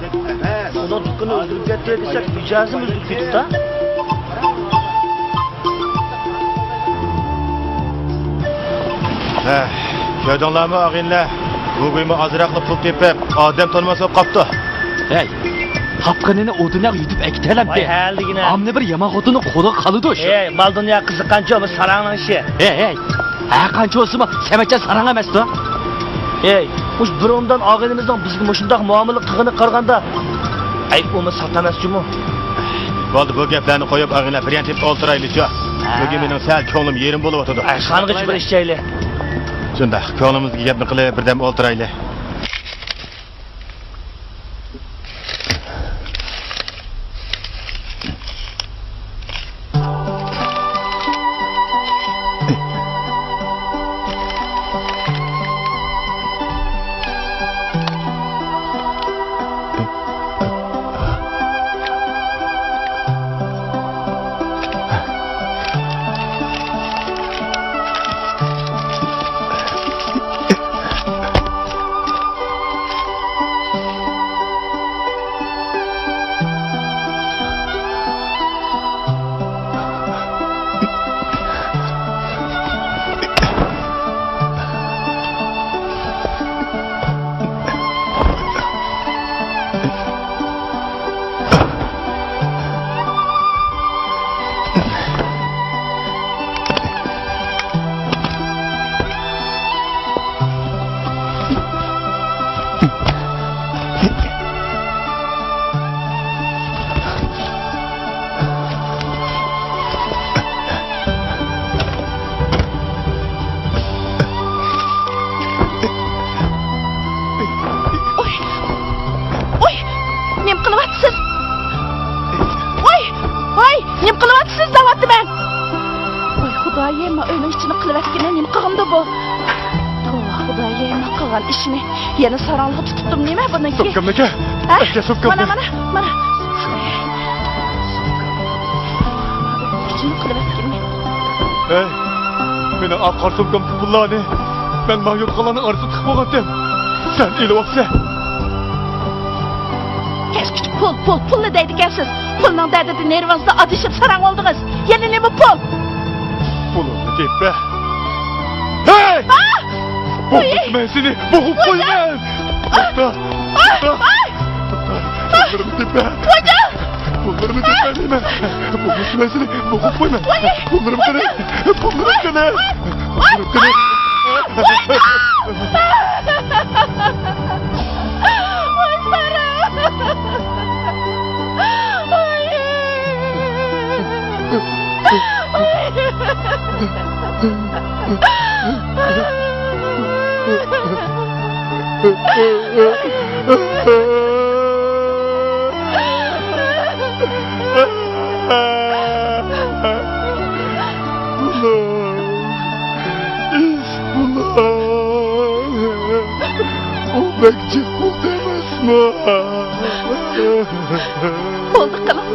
ئۇنىڭ دۇكىنىنى ئۆزگەرتىپ كەتتى دە. ھە، كۆردۈڭلارمۇ ئاغىنىلەر؟ گۇگۇيمۇ ئازراقلا پۇل تېپىپ، ئادەم تونۇماس بولۇپ قاپتۇ. ھەي، تاپقىنىنى ئۇ دۇنياغا يۈدۈپ ئەكېتەلەمتى. ۋاي، ھەلىگىنە. ئامما بىر يامان خوتۇننىڭ قولىغا قالىدۇ شۇ. ھەي، مال دۇنيا قىزىققانچۇ، بۇ ساراڭنىڭ ئىشى. ھەي، ھەي، ھەر قانچە بولسىمۇ، سەمەتجان ساراڭ ئەمەستۇ. ھەي، مۇشۇ بىر ئومدان ئاغىنىمىزنىڭ بىزگە مۇشۇنداق مۇئامىلە قىلغىنىغا قارىغاندا، ئەيىب ئۇمۇ سات ئەمەسچۇمۇ؟ بولدى، بۇ گەپلەرنى قويۇپ، ئاغىنىلەر، بىر يەر تېپىپ ئولتۇرايلىچۇ. ھە. بۈگۈن مېنىڭ سەل كۆڭلۈم يېرىم بولۇۋاتىدۇ. ئەي، خانىغىچە بىر ئىچەيلى. شۇنداق، كۆڭلىمىزدىكى گەپنى قىلىپ، بىردەم ئولتۇرايلى. قىلغان ئىشىنى يەنە ساراڭلىققا تۇتۇپتۇم نېمە بۇنىڭكى؟ سومكامنى ئەكە. ھە؟ ئەكە سومكامنى. مانا، مانا، مانا. ئىچىمنى قىلىۋەتكىنىمنى. ھەي، مېنىڭ ئاق قارا سومكامدىكى پۇللارنى مەن ماڭا يوتقانلارنىڭ ئارىسىدا تىقىپ قويغانتىم. سەن ئېلىۋاپسەن. كەچكىچە پۇل، پۇل، پۇلنى دەيدىكەنسىز. پۇلنىڭ دەردىدە نېرۋىڭىزدا ئادىشىپ ساراڭ بولدىڭىز. يەنە نېمە پۇل؟ پۇلۇمنى تېپە. ھەي! ئا! بولمىسا مەن سېنى بوغۇپ قويىمەن. توختا! توختا! توختا! پۇللىرىمنى تېپە. پۇللىرىمنى تېپە دەيمەن. بولمىسا مەن سېنى بوغۇپ قويىمەن. پۇللىرىم قېنى؟ پۇللىرىم قېنى؟ پۇللىرىم قېنى؟ ۋاي ساراڭ! ئىش بۇلار. ئۇ بەك جىق بولدى ئەمەسمۇ؟ بولدى قىلىڭ.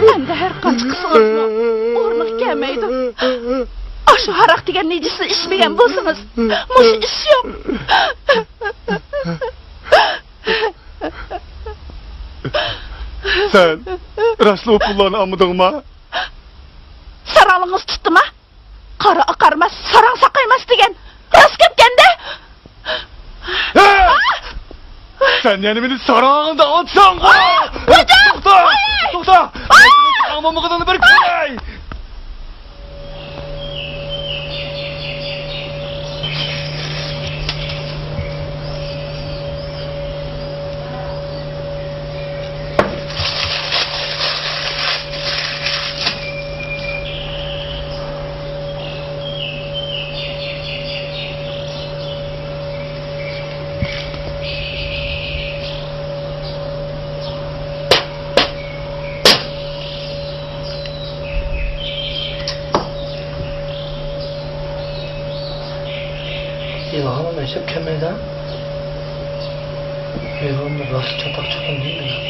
ئەمدى ھەر قانچە قىلسىڭىزمۇ ئورنىغا كەلمەيدۇ. ئاشۇ ھاراق دېگەن نىجىسنى ئىچمىگەن بولسىڭىز، مۇشۇ ئىش يوق. سەن راستلا ئۇ پۇللارنى ئالمىدىڭما؟ ساراڭلىقىڭىز تۇتتىما؟ قارا ئاقارماس، ساراڭ ساقايماس دېگەن راست گەپكەندە. ھە! سەن يەنە مېنى ساراڭ دەۋاتساڭغۇ! توختا! توختا! ساراڭ بولمىغىنىڭنى بىر كۆرەي! ئىلھام ئەشەپ كەلمەيدۇ. ئىلھام راست چاتاق چوقۇم دېمەيدۇ.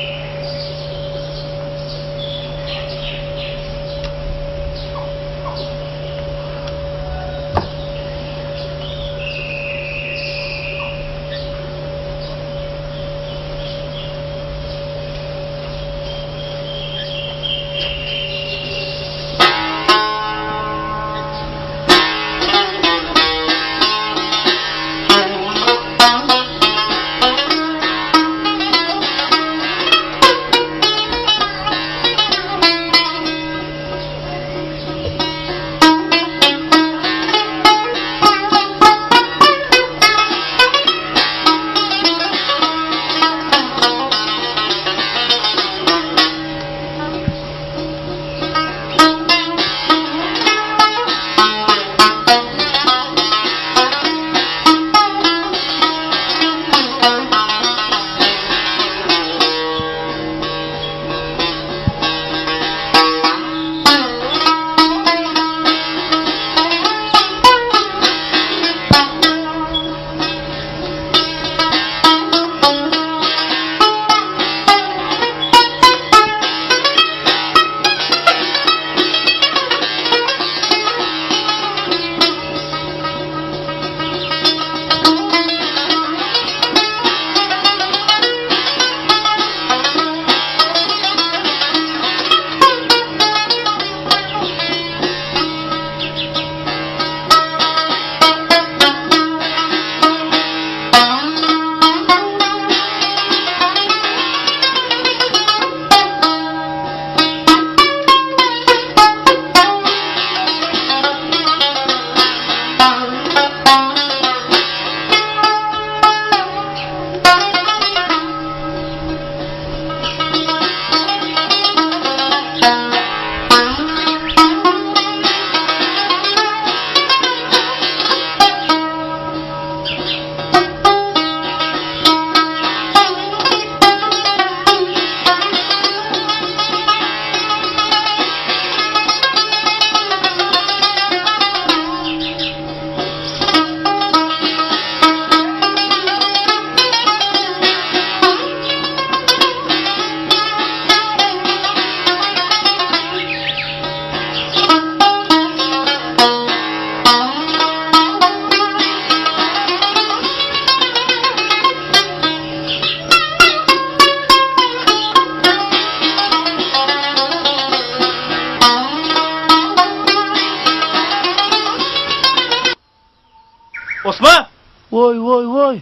ۋوي، ۋوي، ۋوي.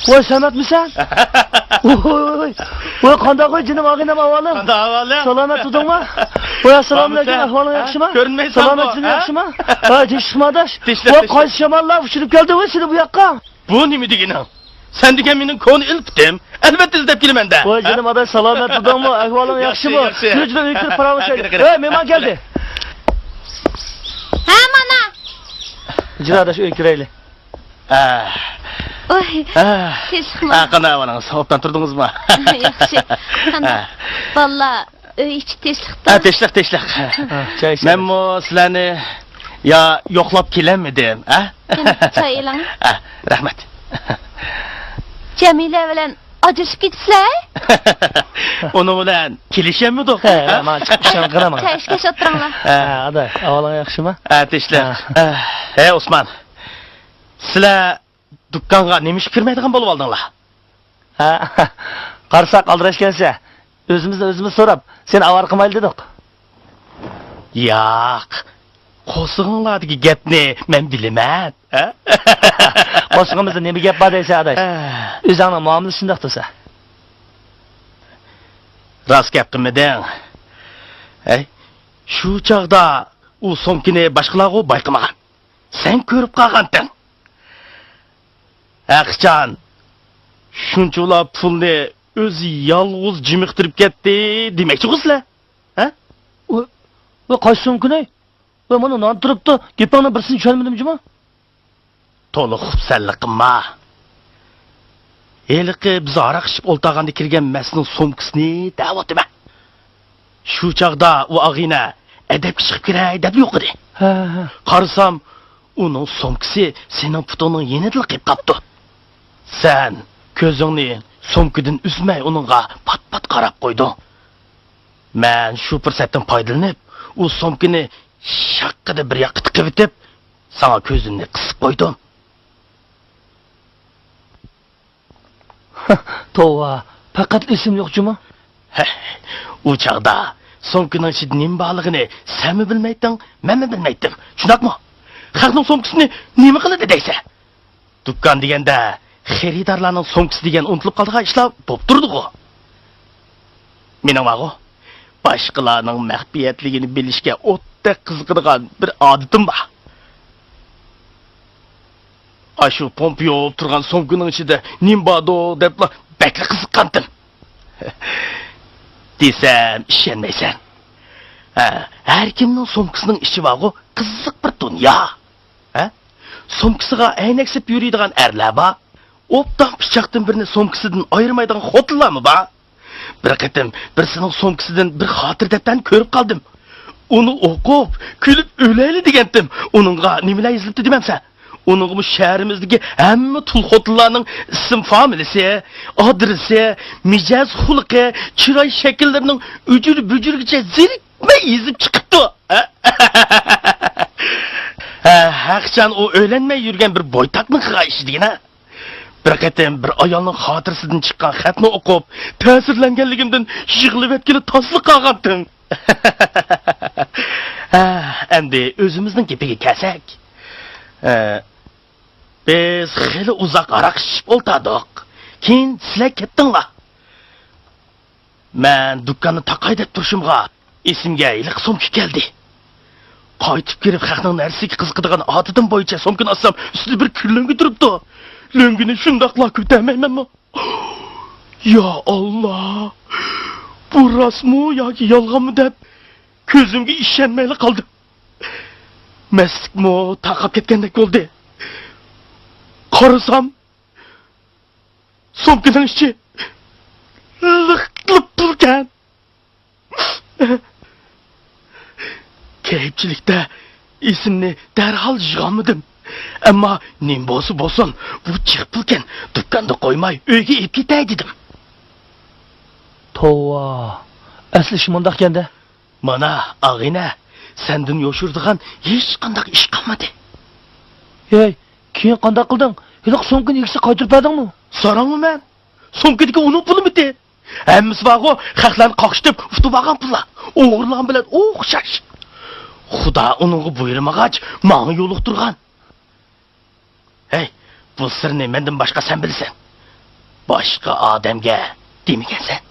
ۋوي، سەمەتمىسەن؟ ۋوي، ۋوي، ۋوي. ۋوي، قانداق ۋوي، جېنىم ئاغىنەم، ئەھۋالىڭ؟ قانداق ئەھۋالىڭ؟ سالامەت تۇردۇڭما؟ ۋوي، ئەسسالامۇئەلەيكۇم، سالامەتسەن؟ ئەھۋالىڭ ھە؟ ياخشىما؟ كۆرۈنمەيسەن سالامەت، بۇ، جېنىم، ھە؟ ياخشىما؟ ھە، تىنچلىق، ۋوي، تىنچلىق. قايسى شاماللار ئۇچۇرۇپ كەلدى ۋوي سېنى بۇ ياققا؟ بۇ نېمە دېگىنىڭ؟ سەن دېگەن مېنىڭ كونا ئىلپىتىم. ئەلۋەتتە ئىزدەپ كېلىمەن-دە. ۋاي جېنىم ئاداش، سالامەت تۇردۇڭمۇ؟ ئەھۋالىڭ ياخشى، ياخشىمۇ؟ ياخشى. يۈر، يۈر، ئۆيگە كىرىپ پاراڭلىشايلى. قېنى، قېنى. ھەي، مېھمان كەلدى. ھە، مانا. ھىجرا ئاداش، ئۆيگە كىرەيلى. ھە. ۋاي، ھە. تىنچلىقمۇ؟ ھە، قانداق ئەھۋالىڭىز؟ ئوبدان تۇردىڭىزمۇ؟ ياخشى. قانداق؟ ھە. بالىلار، ئۆي ئىچى تىنچلىقتا؟ ھە، تىنچلىق، تىنچلىق. ھە، چاي ئىچىمىز. مەنمۇ سىلەرنى يا يوقلاپ كېلەلمىدىم، ھە؟ قېنى، چاي ئېلىڭ. ھە، رەھمەت. جەمىلە بىلەن ئاجرىشىپ كېتىپسىلەر؟ ئۇنىڭ بىلەن كېلىشەلمىدۇق. ھە، ھە؟ مانا چىقىپ ئىشەڭ قارىما. چاي ئىچكەچ ئولتۇرۇڭلار. ھە، ئاداش، ئەھۋالىڭ ياخشىما؟ ھە، تىنچلىق. ھە. ھە، ھەي، ئوسمان. سىلەر دۇكانغا نېمە ئىشقا كىرمەيدىغان بولۇۋالدىڭلار؟ ھە، قارىساق ئالدىراشكەنسەن. ئۆزىمىزنى ئۆزىمىز سوراپ، سېنى ئاۋارە قىلمايلى دېدۇق. ياق، قورسىقىڭلاردىكى گەپنى مەن بىلىمەن. ھە؟ قورسىقىمىزدا نېمە گەپ بار دەيسەن، ئاداش؟ ھە. ئۆزۈڭنىڭ مۇئامىلىسى شۇنداق تۇرسا. راست گەپ قىلمىدىڭ. ھەي، شۇ چاغدا ئۇ سومكىنى باشقىلارغۇ بايقىمىغان. سەن كۆرۈپ قالغانتىڭ. ھەقىچان، شۇنچىۋالا پۇلنى ئۆزى يالغۇز جىمىقتۇرۇپ كەتتى دېمەكچىغۇ سىلەر؟ ھە؟ ۋاي، ۋاي، قايسى سومكىنى؟ ۋاي، مانا نان تۇرۇپتۇ. گېپىڭنىڭ بىرسىنى چۈشەنمىدىم جۇمۇ. تولا خۇپسەنلىك قىلما. ھېلىقى بىز ھاراق ئىچىپ ئولتۇرغاندا كىرگەن مەسنىڭ سومكىسىنى دەۋاتىمەن. شۇ چاغدا ئۇ ئاغىنە ئەدەپكە چىقىپ كىرەي دەپ يوقىدى. ھە، ھە. قارىسام، ئۇنىڭ سومكىسى سېنىڭ پۇتۇڭنىڭ يېنىدىلا قېلىپ قاپتۇ. سەن كۆزۈڭنى سومكىدىن ئۈزمەي ئۇنىڭغا پات-پات قاراپ قويدۇڭ. مەن شۇ پۇرسەتتىن پايدىلىنىپ، ئۇ سومكىنى شاققىدە بىر ياققا تىقىۋېتىپ، ساڭا كۆزۈمنى قىسىپ قويدۇم. توۋا، پەقەت ئېسىم يوق جۇمۇ. ھە، ئۇ چاغدا سومكىنىڭ ئىچىدە نېمە بارلىقىنى سەنمۇ بىلمەيتتىڭ، مەنمۇ بىلمەيتتىم. شۇنداقمۇ؟ خەقنىڭ سومكىسىنى نېمە قىلىدۇ دەيسەن؟ دۇكان دېگەندە خېرىدارلارنىڭ سومكىسى دېگەن ئۇنتۇلۇپ قالىدىغان ئىشلار بولۇپ تۇرىدىغۇ. مېنىڭ بارغۇ، باشقىلارنىڭ مەخپىيەتلىكىنى بىلىشكە ئوتتەك قىزىقىدىغان بىر ئادىتىم بار. ئاشۇ پومپىيوپ تۇرغان سومكىنىڭ ئىچىدە نېمە باردۇ دەپلا بەكلا قىزىققانتىم. دېسەم ئىشەنمەيسەن. ھە، ھەر كىمنىڭ سومكىسىنىڭ ئىچى بارغۇ، قىزىق بىر دۇنيا. ھە؟ سومكىسىغا ئەينەك سېلىپ يۈرىدىغان ئەرلەر بار. ئوبدان پىچاقتىن بىرنى سومكىسىدىن ئايرىمايدىغان خوتۇنلارمۇ بار. بىر قېتىم بىرسىنىڭ سومكىسىدىن بىر خاتىرە دەپتەرنى كۆرۈپ قالدىم. ئۇنى ئوقۇپ، كۈلۈپ ئۆلەيلى دېگەنتىم. ئۇنىڭغا نېمىلەر يېزىلىپتۇ دېمەمسەن؟ ئۇنىڭغىمۇ شەھىرىمىزدىكى ھەممە تۇل خوتۇنلارنىڭ ئىسىم فامىلىسى، ئادرېسى، مىجەز خۇلقى، چىراي شەكىللىرىنىڭ ئۈجۈر-بۈجۈرىگىچە زېرىكمەي يېزىپ چىقىپتۇ. ھە، ھەقىچان ئۇ ئۆيلەنمەي يۈرگەن بىر بويتاقنىڭ قىلغان ئىشى دېگىنە. بىر قېتىم بىر ئايالنىڭ خاتىرىسىدىن چىققان خەتنى ئوقۇپ، تەسىرلەنگەنلىكىمدىن يىغلىۋەتكىلى تاسلا قالغانتىم. ھە، ئەمدى ئۆزىمىزنىڭ گېپىگە كەلسەك. ھە، بىز خېلى ئۇزاق ھاراق ئىچىپ ئولتۇردۇق. كېيىن سىلەر كەتتىڭلار. مەن دۇكاننى تاقاي دەپ تۇرۇشۇمغا، ئېسىمگە ھېلىقى سومكا كەلدى. قايتىپ كىرىپ، خەقنىڭ نەرسىگە قىزىقىدىغان ئادىتىم بويىچە سومكىنى ئاچسام، ئۈستىدە بىر كۈنلۈڭگە تۇرۇپتۇ. لۆڭگىنى شۇنداقلا كۆتەرمەيمەنمۇ؟ يا ئاللا! بۇ راستمۇ ياكى يالغانمۇ دەپ، كۆزۈمگە ئىشەنمەيلا قالدىم. مەستلىكمۇ تارقاپ كەتكەندەك بولدى. قارىسام، سومكىنىڭ ئىچى لىق-لىق پۇلكەن. كەيپچىلىكتە ئېسىمنى دەرھال يىغالمىدىم. ئەمما نېمە بولسا بولسۇن، بۇ جىق پۇلكەن، دۇكاندا قويماي ئۆيگە ئېلىپ كېتەي دېدىم. توۋا، ئەسلى ئىش مۇنداقكەن-دە. مانا، ئاغىنە، سەندىن يوشۇرىدىغان ھېچقانداق ئىش قالمىدى. ھەي، كېيىن قانداق قىلدىڭ؟ ھېلىقى سومكىنى ئىگىسىگە قايتۇرۇپ بەردىڭمۇ؟ ساراڭمۇ مەن؟ سومكىدىكى ئۇنىڭ پۇلىمىدى؟ ھەممىسى بارغۇ، خەقلەرنى قاقشىتىپ ئۇتۇپ ئالغان پۇللار. ئوغرىلىغان بىلەن ئوخشاش. خۇدا ئۇنىڭغا بۇيرۇمىغاچ، ماڭا يولۇقتۇرغان. ھەي، بۇ سىرنى مەندىن باشقا سەن بىلىسەن. باشقا ئادەمگە دېمىگەنسەن.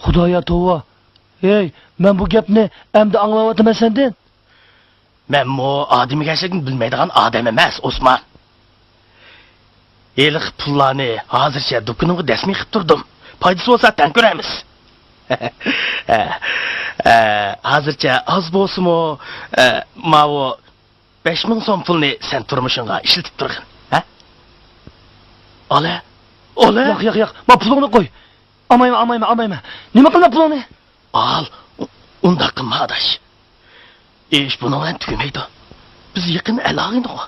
خۇدايا توۋا. ھەي، مەن بۇ گەپنى ئەمدى ئاڭلاۋاتىمەن سەندىن. مەنمۇ ئادىمىگەرچىلىكنى بىلمەيدىغان ئادەم ئەمەس، ئوسمان. ھېلىقى پۇللارنى ھازىرچە دۇكىنىڭغا دەسمىي قىلىپ تۇردۇم. پايدىسى بولسا تەڭ كۆرەرمىز. ھە، ھە، ھازىرچە ئاز بولسىمۇ، ھە، ماۋۇ بەش مىڭ سوم پۇلنى سەن تۇرمۇشۇڭغا ئىشلىتىپ تۇرغىن. ھە؟ ئالە، ئالە. ياق، ياق، ياق. ما پۇلۇڭنى قوي. ئالمايمەن، ئالمايمەن، ئالمايمەن. نېمە قىلىمەن پۇلۇڭنى؟ ئال، ئۇ-، ئۇنداق قىلما، ئاداش. ئىش بۇنىڭ بىلەن تۈگىمەيدۇ. بىز يېقىن ئەل-ئاغىنىغۇ.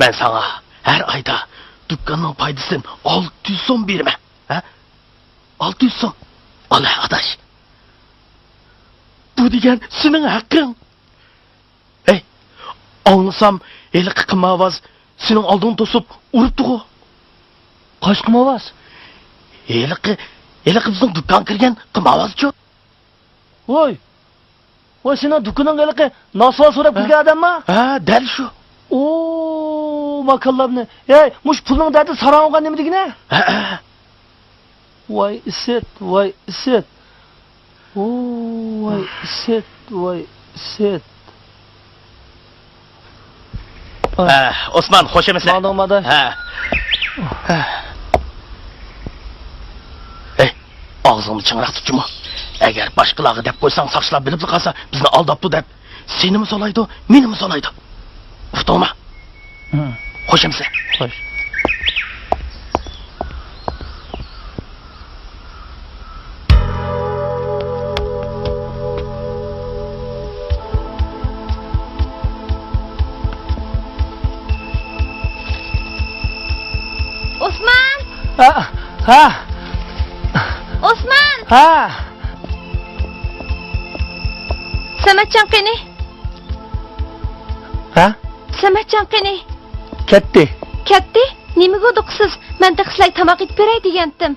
مەن ساڭا ھەر ئايدا دۇكاننىڭ پايدىسىدىن ئالتە يۈز سوم بېرىمەن. ھە؟ ئالتە يۈز سوم. ئالە، ئاداش. بۇ دېگەن سېنىڭ ھەققىڭ. ھەي، ئاڭلىسام، ھېلىقى قىمارۋاز سېنىڭ ئالدىڭنى توسۇپ ئۇرۇپتىغۇ. قايسى قىمارۋاز؟ ھېلىقى، ھېلىقى بىزنىڭ دۇكانغا كىرگەن قىمارۋازچۇ. ۋاي، ۋاي، سېنىڭ دۇكىنىڭغا ھېلىقى ناسۋار سوراپ ھە؟ كىرگەن ئادەمما؟ ھە، دەل شۇ. ئو، ماكانلارنى. ھەي، مۇشۇ پۇلنىڭ دەردى ساراڭ بولغان نېمە دېگىنە؟ ھە، ھە. ۋاي ئىسىت، ۋاي ئىسىت. ئو، ۋاي ئىسىت، ۋاي ئىسىت. ۋاي. ھە، ئوسمان، خوش ئەمىسە؟ ماڭدىڭمۇ ئاداش؟ ھە. ھەي، ئاغزىڭنى چىڭراق تۇتچىمۇ. ئەگەر باشقىلارغا دەپ قويساڭ، ساقچىلار بىلىپلا قالسا، بىزنى ئالداپتۇ دەپ، سېنىمۇ سولايدۇ، مېنىمۇ سولايدۇ. ئۇقتۇڭمۇ؟ ھە. خوش ئەمىسە؟ خوش. ئوسمان! ھە، ھە. ئوسمان! ھە. سەمەتجان قېنى؟ ھە؟ سەمەتجان قېنى؟ كەتتى. كەتتى؟ نېمىگە ئۇدۇقسىز؟ مەن تېخى سىلەرگە تاماق ئېتىپ بېرەي دېگەنتىم.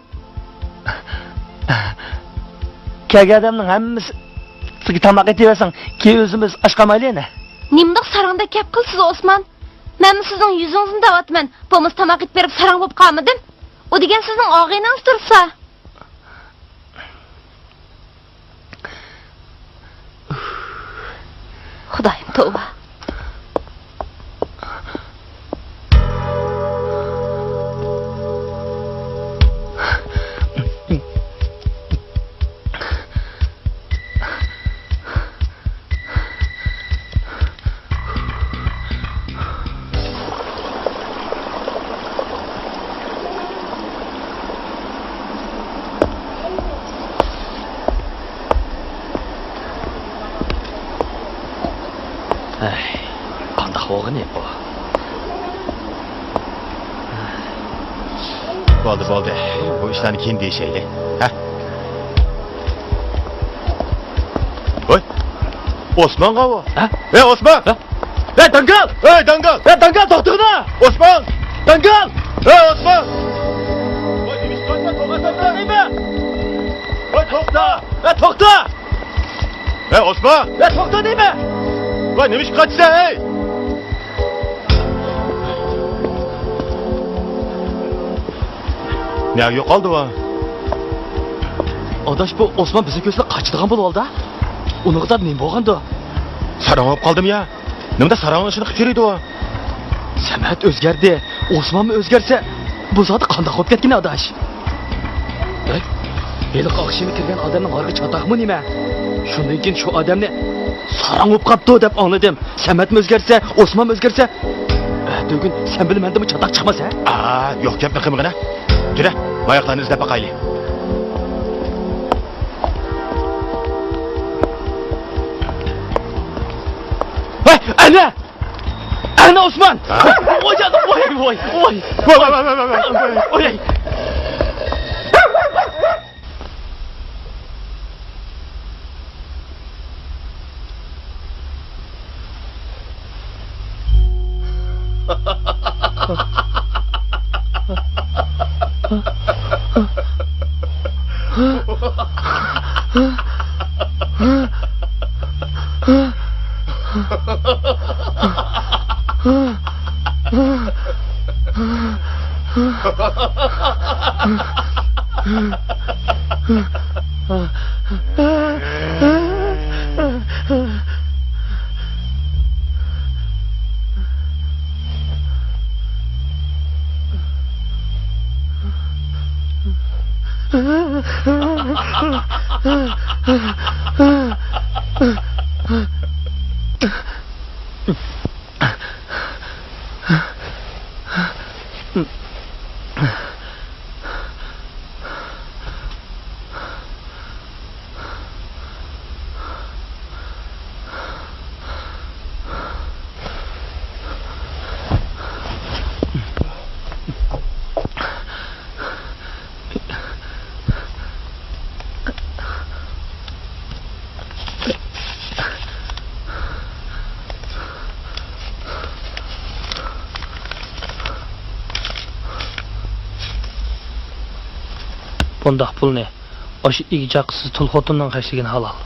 كەلگەن ئادەمنىڭ ھەممىسىگە تاماق ئېتىۋەرسەڭ، كېيىن ئۆزىمىز ئاچ قالمايلى يەنە. نېمىنداق ساراڭدەك گەپ قىلىسىز، ئوسمان؟ مەنمۇ سىزنىڭ يۈزىڭىزنى دەۋاتىمەن. بولمىسا تاماق ئېتىپ بېرىپ ساراڭ بولۇپ قالمىدىم. ئۇ دېگەن سىزنىڭ ئاغىنىڭىز تۇرسا. خۇدايىم، توۋا. ئەي، قانداق بولغىنى بۇ؟ بولدى، بولدى. بۇ ئىشلارنى كېيىن دېيىشەيلى. ھە؟ ۋاي، ئوسمانغا بۇ. ھە؟ ھەي، ئوسمان! ھە؟ ھەي، داڭگال! ھەي، داڭگال! ھەي، داڭگال، توختىغىنا! ئوسمان! داڭگال! ھەي، ئوسمان! ۋاي، نېمىشقا قاچىسەن؟ توختىسەن دەيمەن! ۋاي، توختا! ھەي، توختا! ھەي، ئوسمان! ھەي، توختا دەيمەن! ۋاي، نېمىشقا قاچىسەن، ھەي؟ نەگە يوقالدى ئۇ؟ ئاداش، بۇ ئوسمان بىزنى كۆرسىلا قاچىدىغان بولۇۋالدى. ئۇنىڭغا نېمە بولغاندۇ؟ ساراڭ بولۇپ قالدىمۇ يا؟ نېمىدە ساراڭنىڭ ئىشىنى قىلىپ يۈرىدۇ؟ سەمەت ئۆزگەردى، ئوسمانمۇ ئۆزگەرسە، بۇ زادى قانداق بولۇپ كەتكىنى، ئاداش؟ ھەي، ھېلىقى ئاخشىمى كىرگەن ئادەمنىڭ ھارىقى چاتاقمۇ نېمە؟ شۇندىن كېيىن شۇ ئادەمنى ساراڭ بولۇپ قاپتۇ دەپ ئاڭلىدىم. سەمەتمۇ ئۆزگەرسە، ئوسمانمۇ ئۆزگەرسە، ئەتىگۈن سەن بىلەن مەندىنمۇ چاتاق چىقماس، ھە؟ ئا، يوق گەپنى قىلمىغىنە. يۈرە، ماياقلارنى ئىزدەپ باقايلى. ھەي، ئەنە! ئەنە ئوسمان! ھە؟ ۋاي جانىم، ۋاي، ۋاي، ۋاي. ۋاي، ۋاي، ۋاي. بۇنداق پۇلنى ئاشۇ ئىگە-چاقىسىز تۇل خوتۇننىڭ خەجلىگىنى ھالال.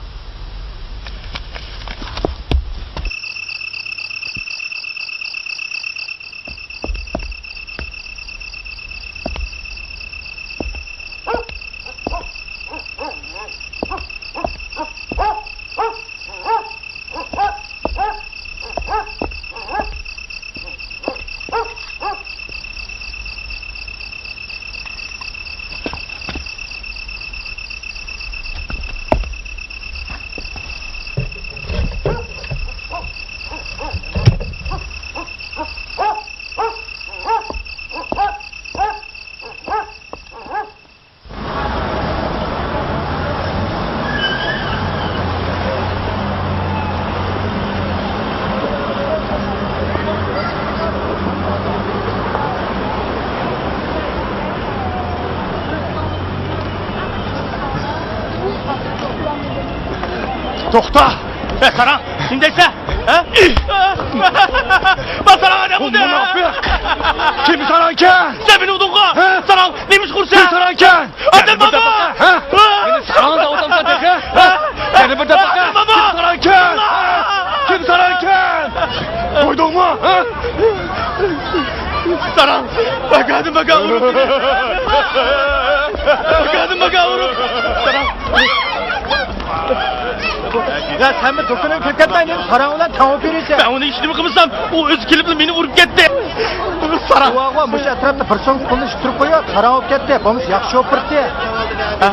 توختا! ئە، ساراڭ، نېمە دەيسەن؟ ھە؟ بار ساراڭ ئادەم بولدى! مۇناپىق! كىم ساراڭكەن؟ سەن مېنى ئۇردۇڭغۇ! ھە؟ ساراڭ، نېمە ئىش قۇرسەن؟ كىم ساراڭكەن؟ ئادەم بارمۇ؟ ھە؟ مېنى ساراڭ دەۋاتامسەن تېخى؟ ھە؟ يەنە بىر دەپە قىل! كىم ساراڭكەن؟ كىم ساراڭكەن؟ قويدۇڭمۇ؟ ھە؟ ساراڭ! بەكەدىن بەكە ئۇرۇپ! بەكەدىن بەكە ئۇرۇپ! ساراڭ! يا سەنمۇ دۇكىنىڭ كىرىپ كەتمەي، مېنى ساراڭ بىلەن تەڭ ئۇرۇپ يۈرىسەن. مەن ئۇنى ھېچنېمە قىلمىسام، ئۇ ئۆزى كېلىپلا مېنى ئۇرۇپ كەتتى. ساراڭ! ۋاغۇ، مۇشۇ ئەتراپتا بىر سوم پۇلنى ئىتتۈرۈپ قويۇپ، ساراڭ بولۇپ كەتتى. بولمىسا ياخشى شوپۇر ئىدى. ھە؟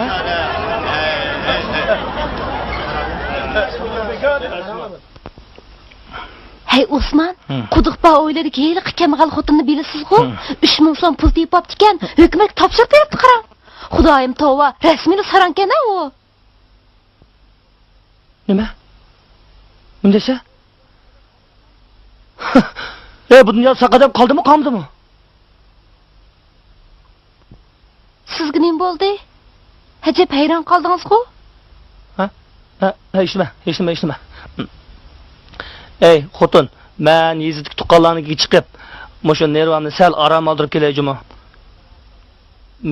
ھەي، ئوسمان، ھە. قۇدۇق بار ھويلىدىكى ھېلىقى كەمبەغەل خوتۇننى بىلىسىزغۇ؟ ھە. ئۈچ مىڭ سوم پۇل تېپىپتىكەن، ھۆكۈمەتكە تاپشۇرۇپ بېرىپتۇ قاراڭ. خۇدايىم توۋا، رەسمىيلا ساراڭكەن-ھە ئۇ. نېمە؟ نېمە دەيسەن؟ ئەي، بۇ دۇنيادا ساق ئادەم قالدىمۇ، قالمىدىمۇ؟ سىزگە نېمە بولدى؟ ئەجەب ھەيران قالدىڭىزغۇ؟ ھە؟ ھە، ھە، ھېچنېمە، ھېچنېمە، ھېچنېمە. ئەي، خوتۇن، مەن يېزىدىكى تۇغقانلارنىڭكىگە چىقىپ، مۇشۇ نېرۋامنى سەل ئارام ئالدۇرۇپ كېلەي جۇمۇ.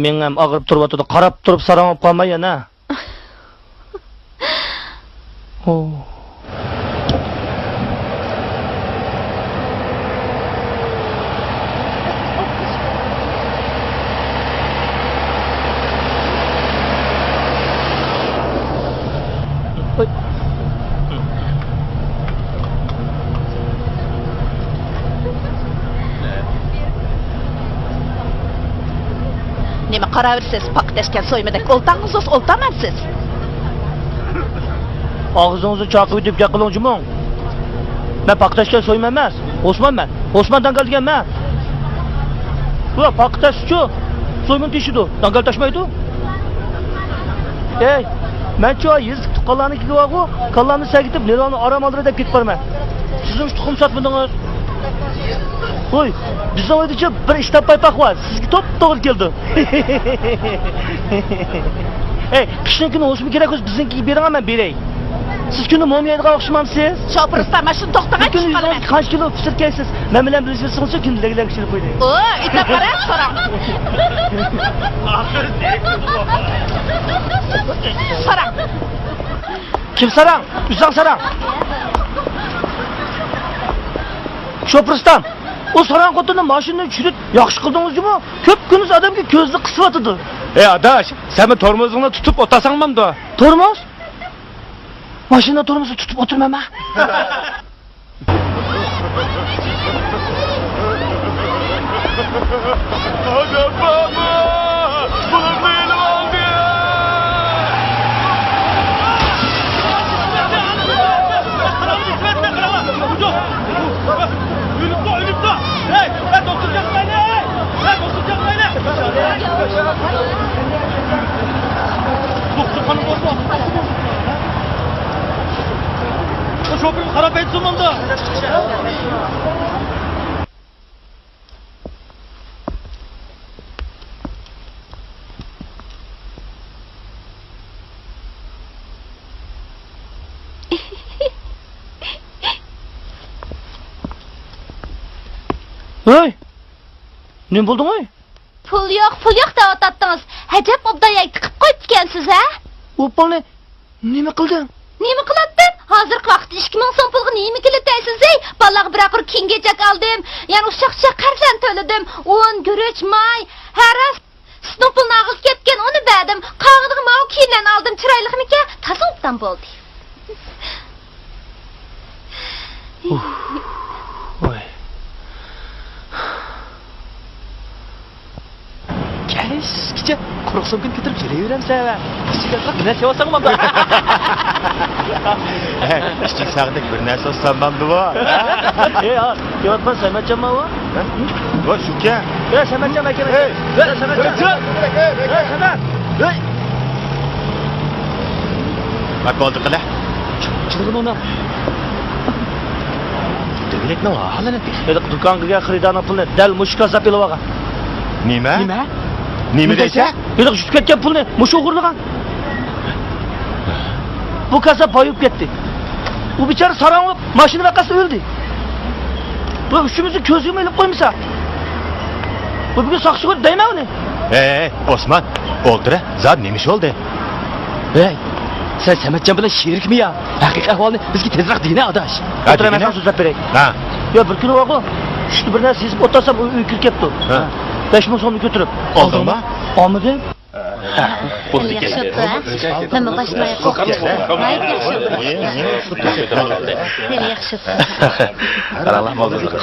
مېڭەم ئاغرىپ تۇرۇۋاتىدۇ، قاراپ تۇرۇپ ساراڭ بولۇپ قالماي يەنە. نېمە قاراۋېرىسىز؟ پاقا تەشكەن سويمىدەك ئولتاڭىزسىز، ئولتامەنسىز. ئاغزىڭىزنى چاقىۋېتىپ گەپ قىلىڭ جۇمۇ. مەن پاقا تەشكەن سويما ئەمەس. ئوسمان مەن. ئوسمان داڭگال دېگەن مەن. بۇ پاقا تەشچۇ. سويمىنى تېشىدۇ. داڭگال تاشمايدۇ. ئەي، مەنچۇ يېزا تۇغقانلارنىڭكىگە بارغۇ، كاللامنى سەگىتىپ، نېرۋامنى ئارام ئالدۇرۇي دەپ كېتىپ بارىمەن. سىزمۇ شۇ تۇخۇم ساتمىدىڭىز؟ ۋوي، بىزنىڭ ئۆيدىچۇ بىر ئىش تاپماي پاق بار، سىزگە توپتوغرا كېلىدۇ. ئەي، قىشنىڭ كۈنى ھوسۇم كېرەك بولسا بىزنىڭكىگە بېرىڭ، مەن بېرەي. سىز كۈندە موم يەيدىغان ئوخشىمامسىز؟ شوپۇر ئۇستا، مانا شۇنى توختىغان بۈگۈن چۈشۈپ قالىمەن. يۈزىڭىزگە قانچە كىلو پىشۇرۇپ كەلسىز؟ مەن بىلەن بىللە يۈرسىڭىزچۇ كۈندە لەگلەك پىشۇرۇپ قويدى. ئو، ئېيتىپ قارا، ساراڭ. ساراڭ. كىم ساراڭ؟ ئۆزۈڭ ساراڭ. شوپۇر ئۇستام. ئۇ ساراڭ خوتۇننى ماشىنىدىن چۈشۈرۈپ ياخشى قىلدىڭىز جۇمۇ؟ كۆپ كۈندۈز ئادەمگە كۆزىنى قىسىۋاتىدۇ. ئەي ئاداش، سەنمۇ تورمۇزۇڭنى تۇتۇپ ئولتۇرساڭ بولامدۇ؟ تورمۇز؟ ماشىنا تورمۇزىنى تۇتۇپ ئولتۇرمايمەن. شوپۇرغا قاراپ ئېيتسۇن مۇندا. ھەي! نېمە بولدۇڭ ئەي؟ پۇل يوق، پۇل يوق دەۋاتاتتىڭىز. ئەجەب ئوبدان يەرگە تىقىپ قويۇپتىكەنسىز ھە؟ ئۇ پۇلنى نېمە قىلدىڭ؟ نېمە قىلاتتىم؟ ھازىرقى ۋاقىتتا ئىككى مىڭ سوم پۇلغا نېمە كېلىدۇ دەيسىز ھەي؟ بالىلارغا بىرەر قۇر كىيىم-كېچەك ئالدىم. يەنە ئۇششاق-چۇششاق قەرزلەرنى تۆلىدىم. ئۇن، گۈرۈچ، ماي، ھە راست. سۈتنىڭ پۇلىنى ئاغزى كەتكەن، ئۇنى بەردىم. قالغىنىغا ماۋۇ كىيىملەرنى ئالدىم. چىرايلىقمىكەن؟ تازا ئوبدان بولدى. ۋاي. كەچكىچە قۇرۇق سومكىنى كۆتۈرۈپ يۈرۈۋېرەمسەن ھە؟ ئىچىگە بىر نەرسە يەۋالساڭ بولامدۇ؟ ئىچىك ساغدەك بىر نەرسە ئالسام بولامدۇ بۇ؟ ئەي، ھە، كېلىۋاتقان سەمەتجان ماۋۇ؟ ھە؟ ۋاي، شۇكەن. ئەي، سەمەتجان ئاكا. ئەي، سەمەتجان. ئەي، سەمەت. ئەي. ۋاي، بولدى قىلە. چىقىدۇ ئۇنى. دۆلەتنىڭ ھالىنى. ھېلىقى دۇكانغا كىرگەن خېرىدارنىڭ پۇلىنى دەل مۇشۇ كاززاپ ئېلىۋالغان. نېمە؟ نېمە؟ نېمە دەيسەن؟ ھېلىقى يۈتۈپ كەتكەن پۇلنى مۇشۇ ئوغرىلىغان. بۇ كاززاپ باي بولۇپ كەتتى. ئۇ بىچارە ساراڭ بولۇپ ماشىنا ۋەقەسىدە ئۆلدى. بۇ ئۈچىمىزنى كۆزگىمۇ ئىلىپ قويمىسا. بۇ بۈگۈن ساقچى كۆردى دەيمەن ئۇنى. ھەي، ھەي، ئوسمان، ئولتۇرە، زادى نېمە ئىش بولدى؟ ھەي، سەن سەمەتجان بىلەن شېرىكمۇ يا؟ ھەقىقىي ئەھۋالنى بىزگە تېزراق دېگىنە ئاداش. ھە، ئولتۇرە، مەن دېگىنە. ساڭا سۆزلەپ بېرەي. ھە. يا، بىر كۈنى بارغۇ، چۈشتە بىر نەرسە يېزىپ ئولتۇرسام، ئۇ ئۆيگە كىرىپ كەپتۇ. ھە. بەش مىڭ سومنى كۆتۈرۈپ. ئالدىڭمۇ؟ ئالمىدىم. ھە، بولدى، ياخشى بوپتۇ، ھە؟ مەنمۇ باشلايمەن. ھايات ياخشى بوپتۇ. ياخشى بوپتۇ. قاراڭلار،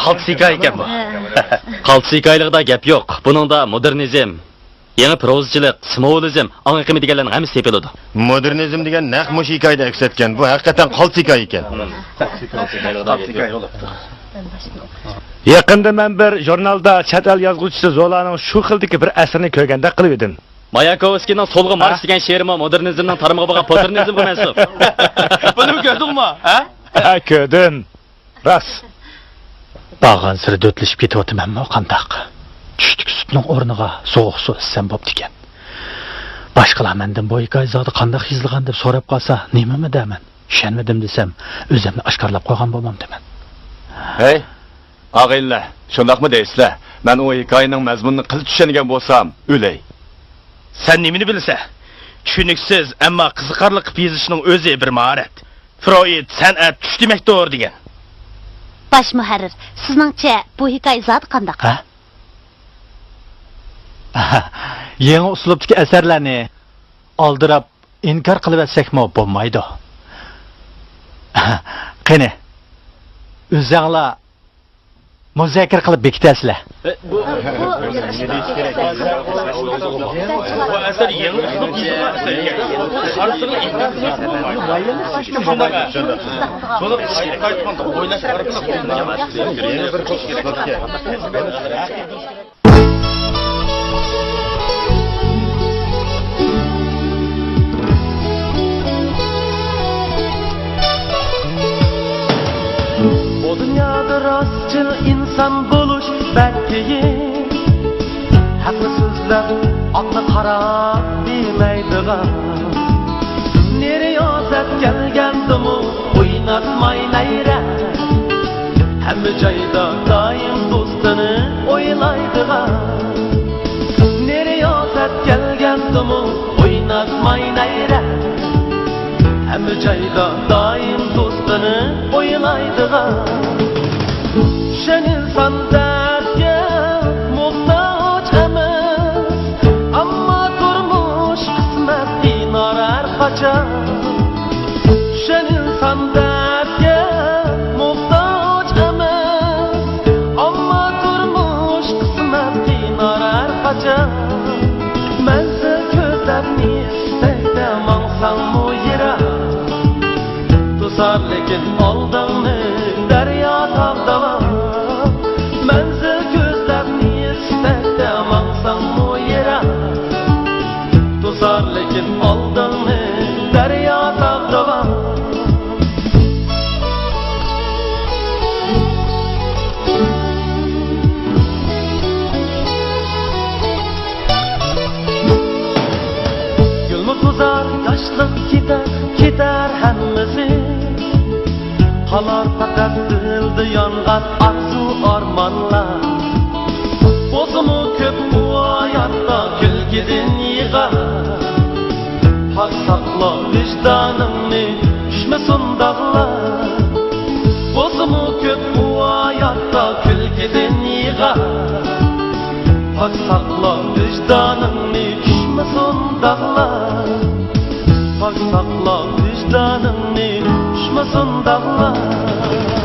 قالتىس ھېكايە ئىكەن بۇ. ھە. قالتىس ھېكايىلىقىدا گەپ يوق. بۇنىڭدا مودېرنىزم، يېڭى پروزىچىلىق، سىمۋولىزم، ئاڭ ئېقىمى دېگەنلەرنىڭ ھەممىسى تېپىلىدۇ. مودېرنىزم دېگەن نەق مۇشۇ ھېكايىدە ئەكس ئەتكەن. بۇ ھەقىقەتەن قالتىس ھېكايە ئىكەن. يېقىندا مەن بىر ژۇرنالدا چەت ئەل يازغۇچىسى زولانىڭ شۇ خىلدىكى بىر ئەسىرىنى كۆرگەندەك قىلىۋىدىم. ماياكوۋسكىينىڭ سولغا مارش ھە؟ دېگەن شېئىرىمۇ مودېرنىزمنىڭ تارمىقى بولغان پوتېرنىزمغا مەنسۇپ. بۇنىمۇ كۆردۈڭمۇ، ھە؟ ھە، كۆردۈم. راست. بارغانسېرى دۆتلىشىپ كېتىۋاتىمەنمۇ قانداق؟ چۈشتىكى سۈتنىڭ ئورنىغا سوغۇق سۇ ئىچسەم بوپتىكەن. باشقىلار مەندىن بۇ ھېكايە زادى قانداق يېزىلغان دەپ سوراپ قالسا، نېمىمۇ دەرمەن؟ چۈشەنمىدىم دېسەم، ئۆزۈمنى ئاشكارىلاپ قويغان بولمامدىمەن؟ ھەي، ئاغىنىلەر، شۇنداقمۇ دەيسىلەر؟ مەن ئۇ ھېكايىنىڭ مەزمۇنىنى قىلچە چۈشەنگەن بولسام، ئۆلەي. سەن نېمىنى بىلىسەن؟ چۈشىنىكسىز، ئەمما قىزىقارلىق قىلىپ يېزىشنىڭ ئۆزى بىر ماھارەت. فرويد سەنئەت چۈش دېمەكتۇر دېگەن. باش مۇھەررىر، سىزنىڭچە بۇ ھېكايە زادى قانداق؟ ھە؟ يېڭى ئۇسلۇبتىكى ئەسەرلەرنى ئالدىراپ ئىنكار قىلىۋەتسەكمۇ بولمايدۇ. قېنى، ئۆزەڭلار مۇزاكىرە قىلىپ بېكىتەرسىلەر. بۇ، بۇ، بۇ ئەسەر يېڭى ئۇسلۇب ئىزدىغان ئەسەر ئىكەن. قارىسىڭىز، شۇنداق. شۇنى قايتقان ئويلاش ئارقىلىق. بۇ دۇنيادا راستچىل ئىنسان بولۇش بەك قىيىن. ھەقنى سۆزلەپ، ئاقنى قارا دېمەيدىغان. نېرى رىيازەت كەلگەندىمۇ ئويناتماي نەيرە. ھەممە جايدا دائىم دوستىنى ئويلايدىغان. نېرى رىيازەت كەلگەندىمۇ ئويناتماي نەيرە. ھەممە جايدا دائىم دوستىنى ئويلايدىغان. چۈشەن ئىنسان دەردكە موھتاج ئەمەس، ئەمما تۇرمۇش قىسمەت ئىنار ھەر قاچان. چۈشەن ئىنسان دەردكە موھتاج ئەمەس، ئەمما تۇرمۇش قىسمەت ئىنار ھەر قاچان. مەنزىل كۆزلەپ ئىستەكتە ماڭساڭمۇ يىراق، توسار لېكىن ئالدىڭنى دەريا تاغ دالا. مەنزىل كۆزلەپ ئىستەكتە ماڭساڭمۇ يىراق، توسار لېكىن ئالدىڭنى دەريا تاغ دالا. گۈلمۇ قىزار، ياشلىق كېتەر، كېتەر ھەممىسى. قالار پەقەت دىلدا يانغان ئارزۇ ئارمانلار. بولسىمۇ كۆپ بۇ ھاياتتا كۈلكىدىن يىغا. پاك ساقلا ۋىجدانىڭنى، چۈشمىسۇن داغلار. بولسىمۇ كۆپ بۇ ھاياتتا كۈلكىدىن يىغا. پاك ساقلا ۋىجدانىڭنى، چۈشمىسۇن داغلار. پاك ساقلا ۋىجدانىڭنى، چۈشمىسۇن داغلار.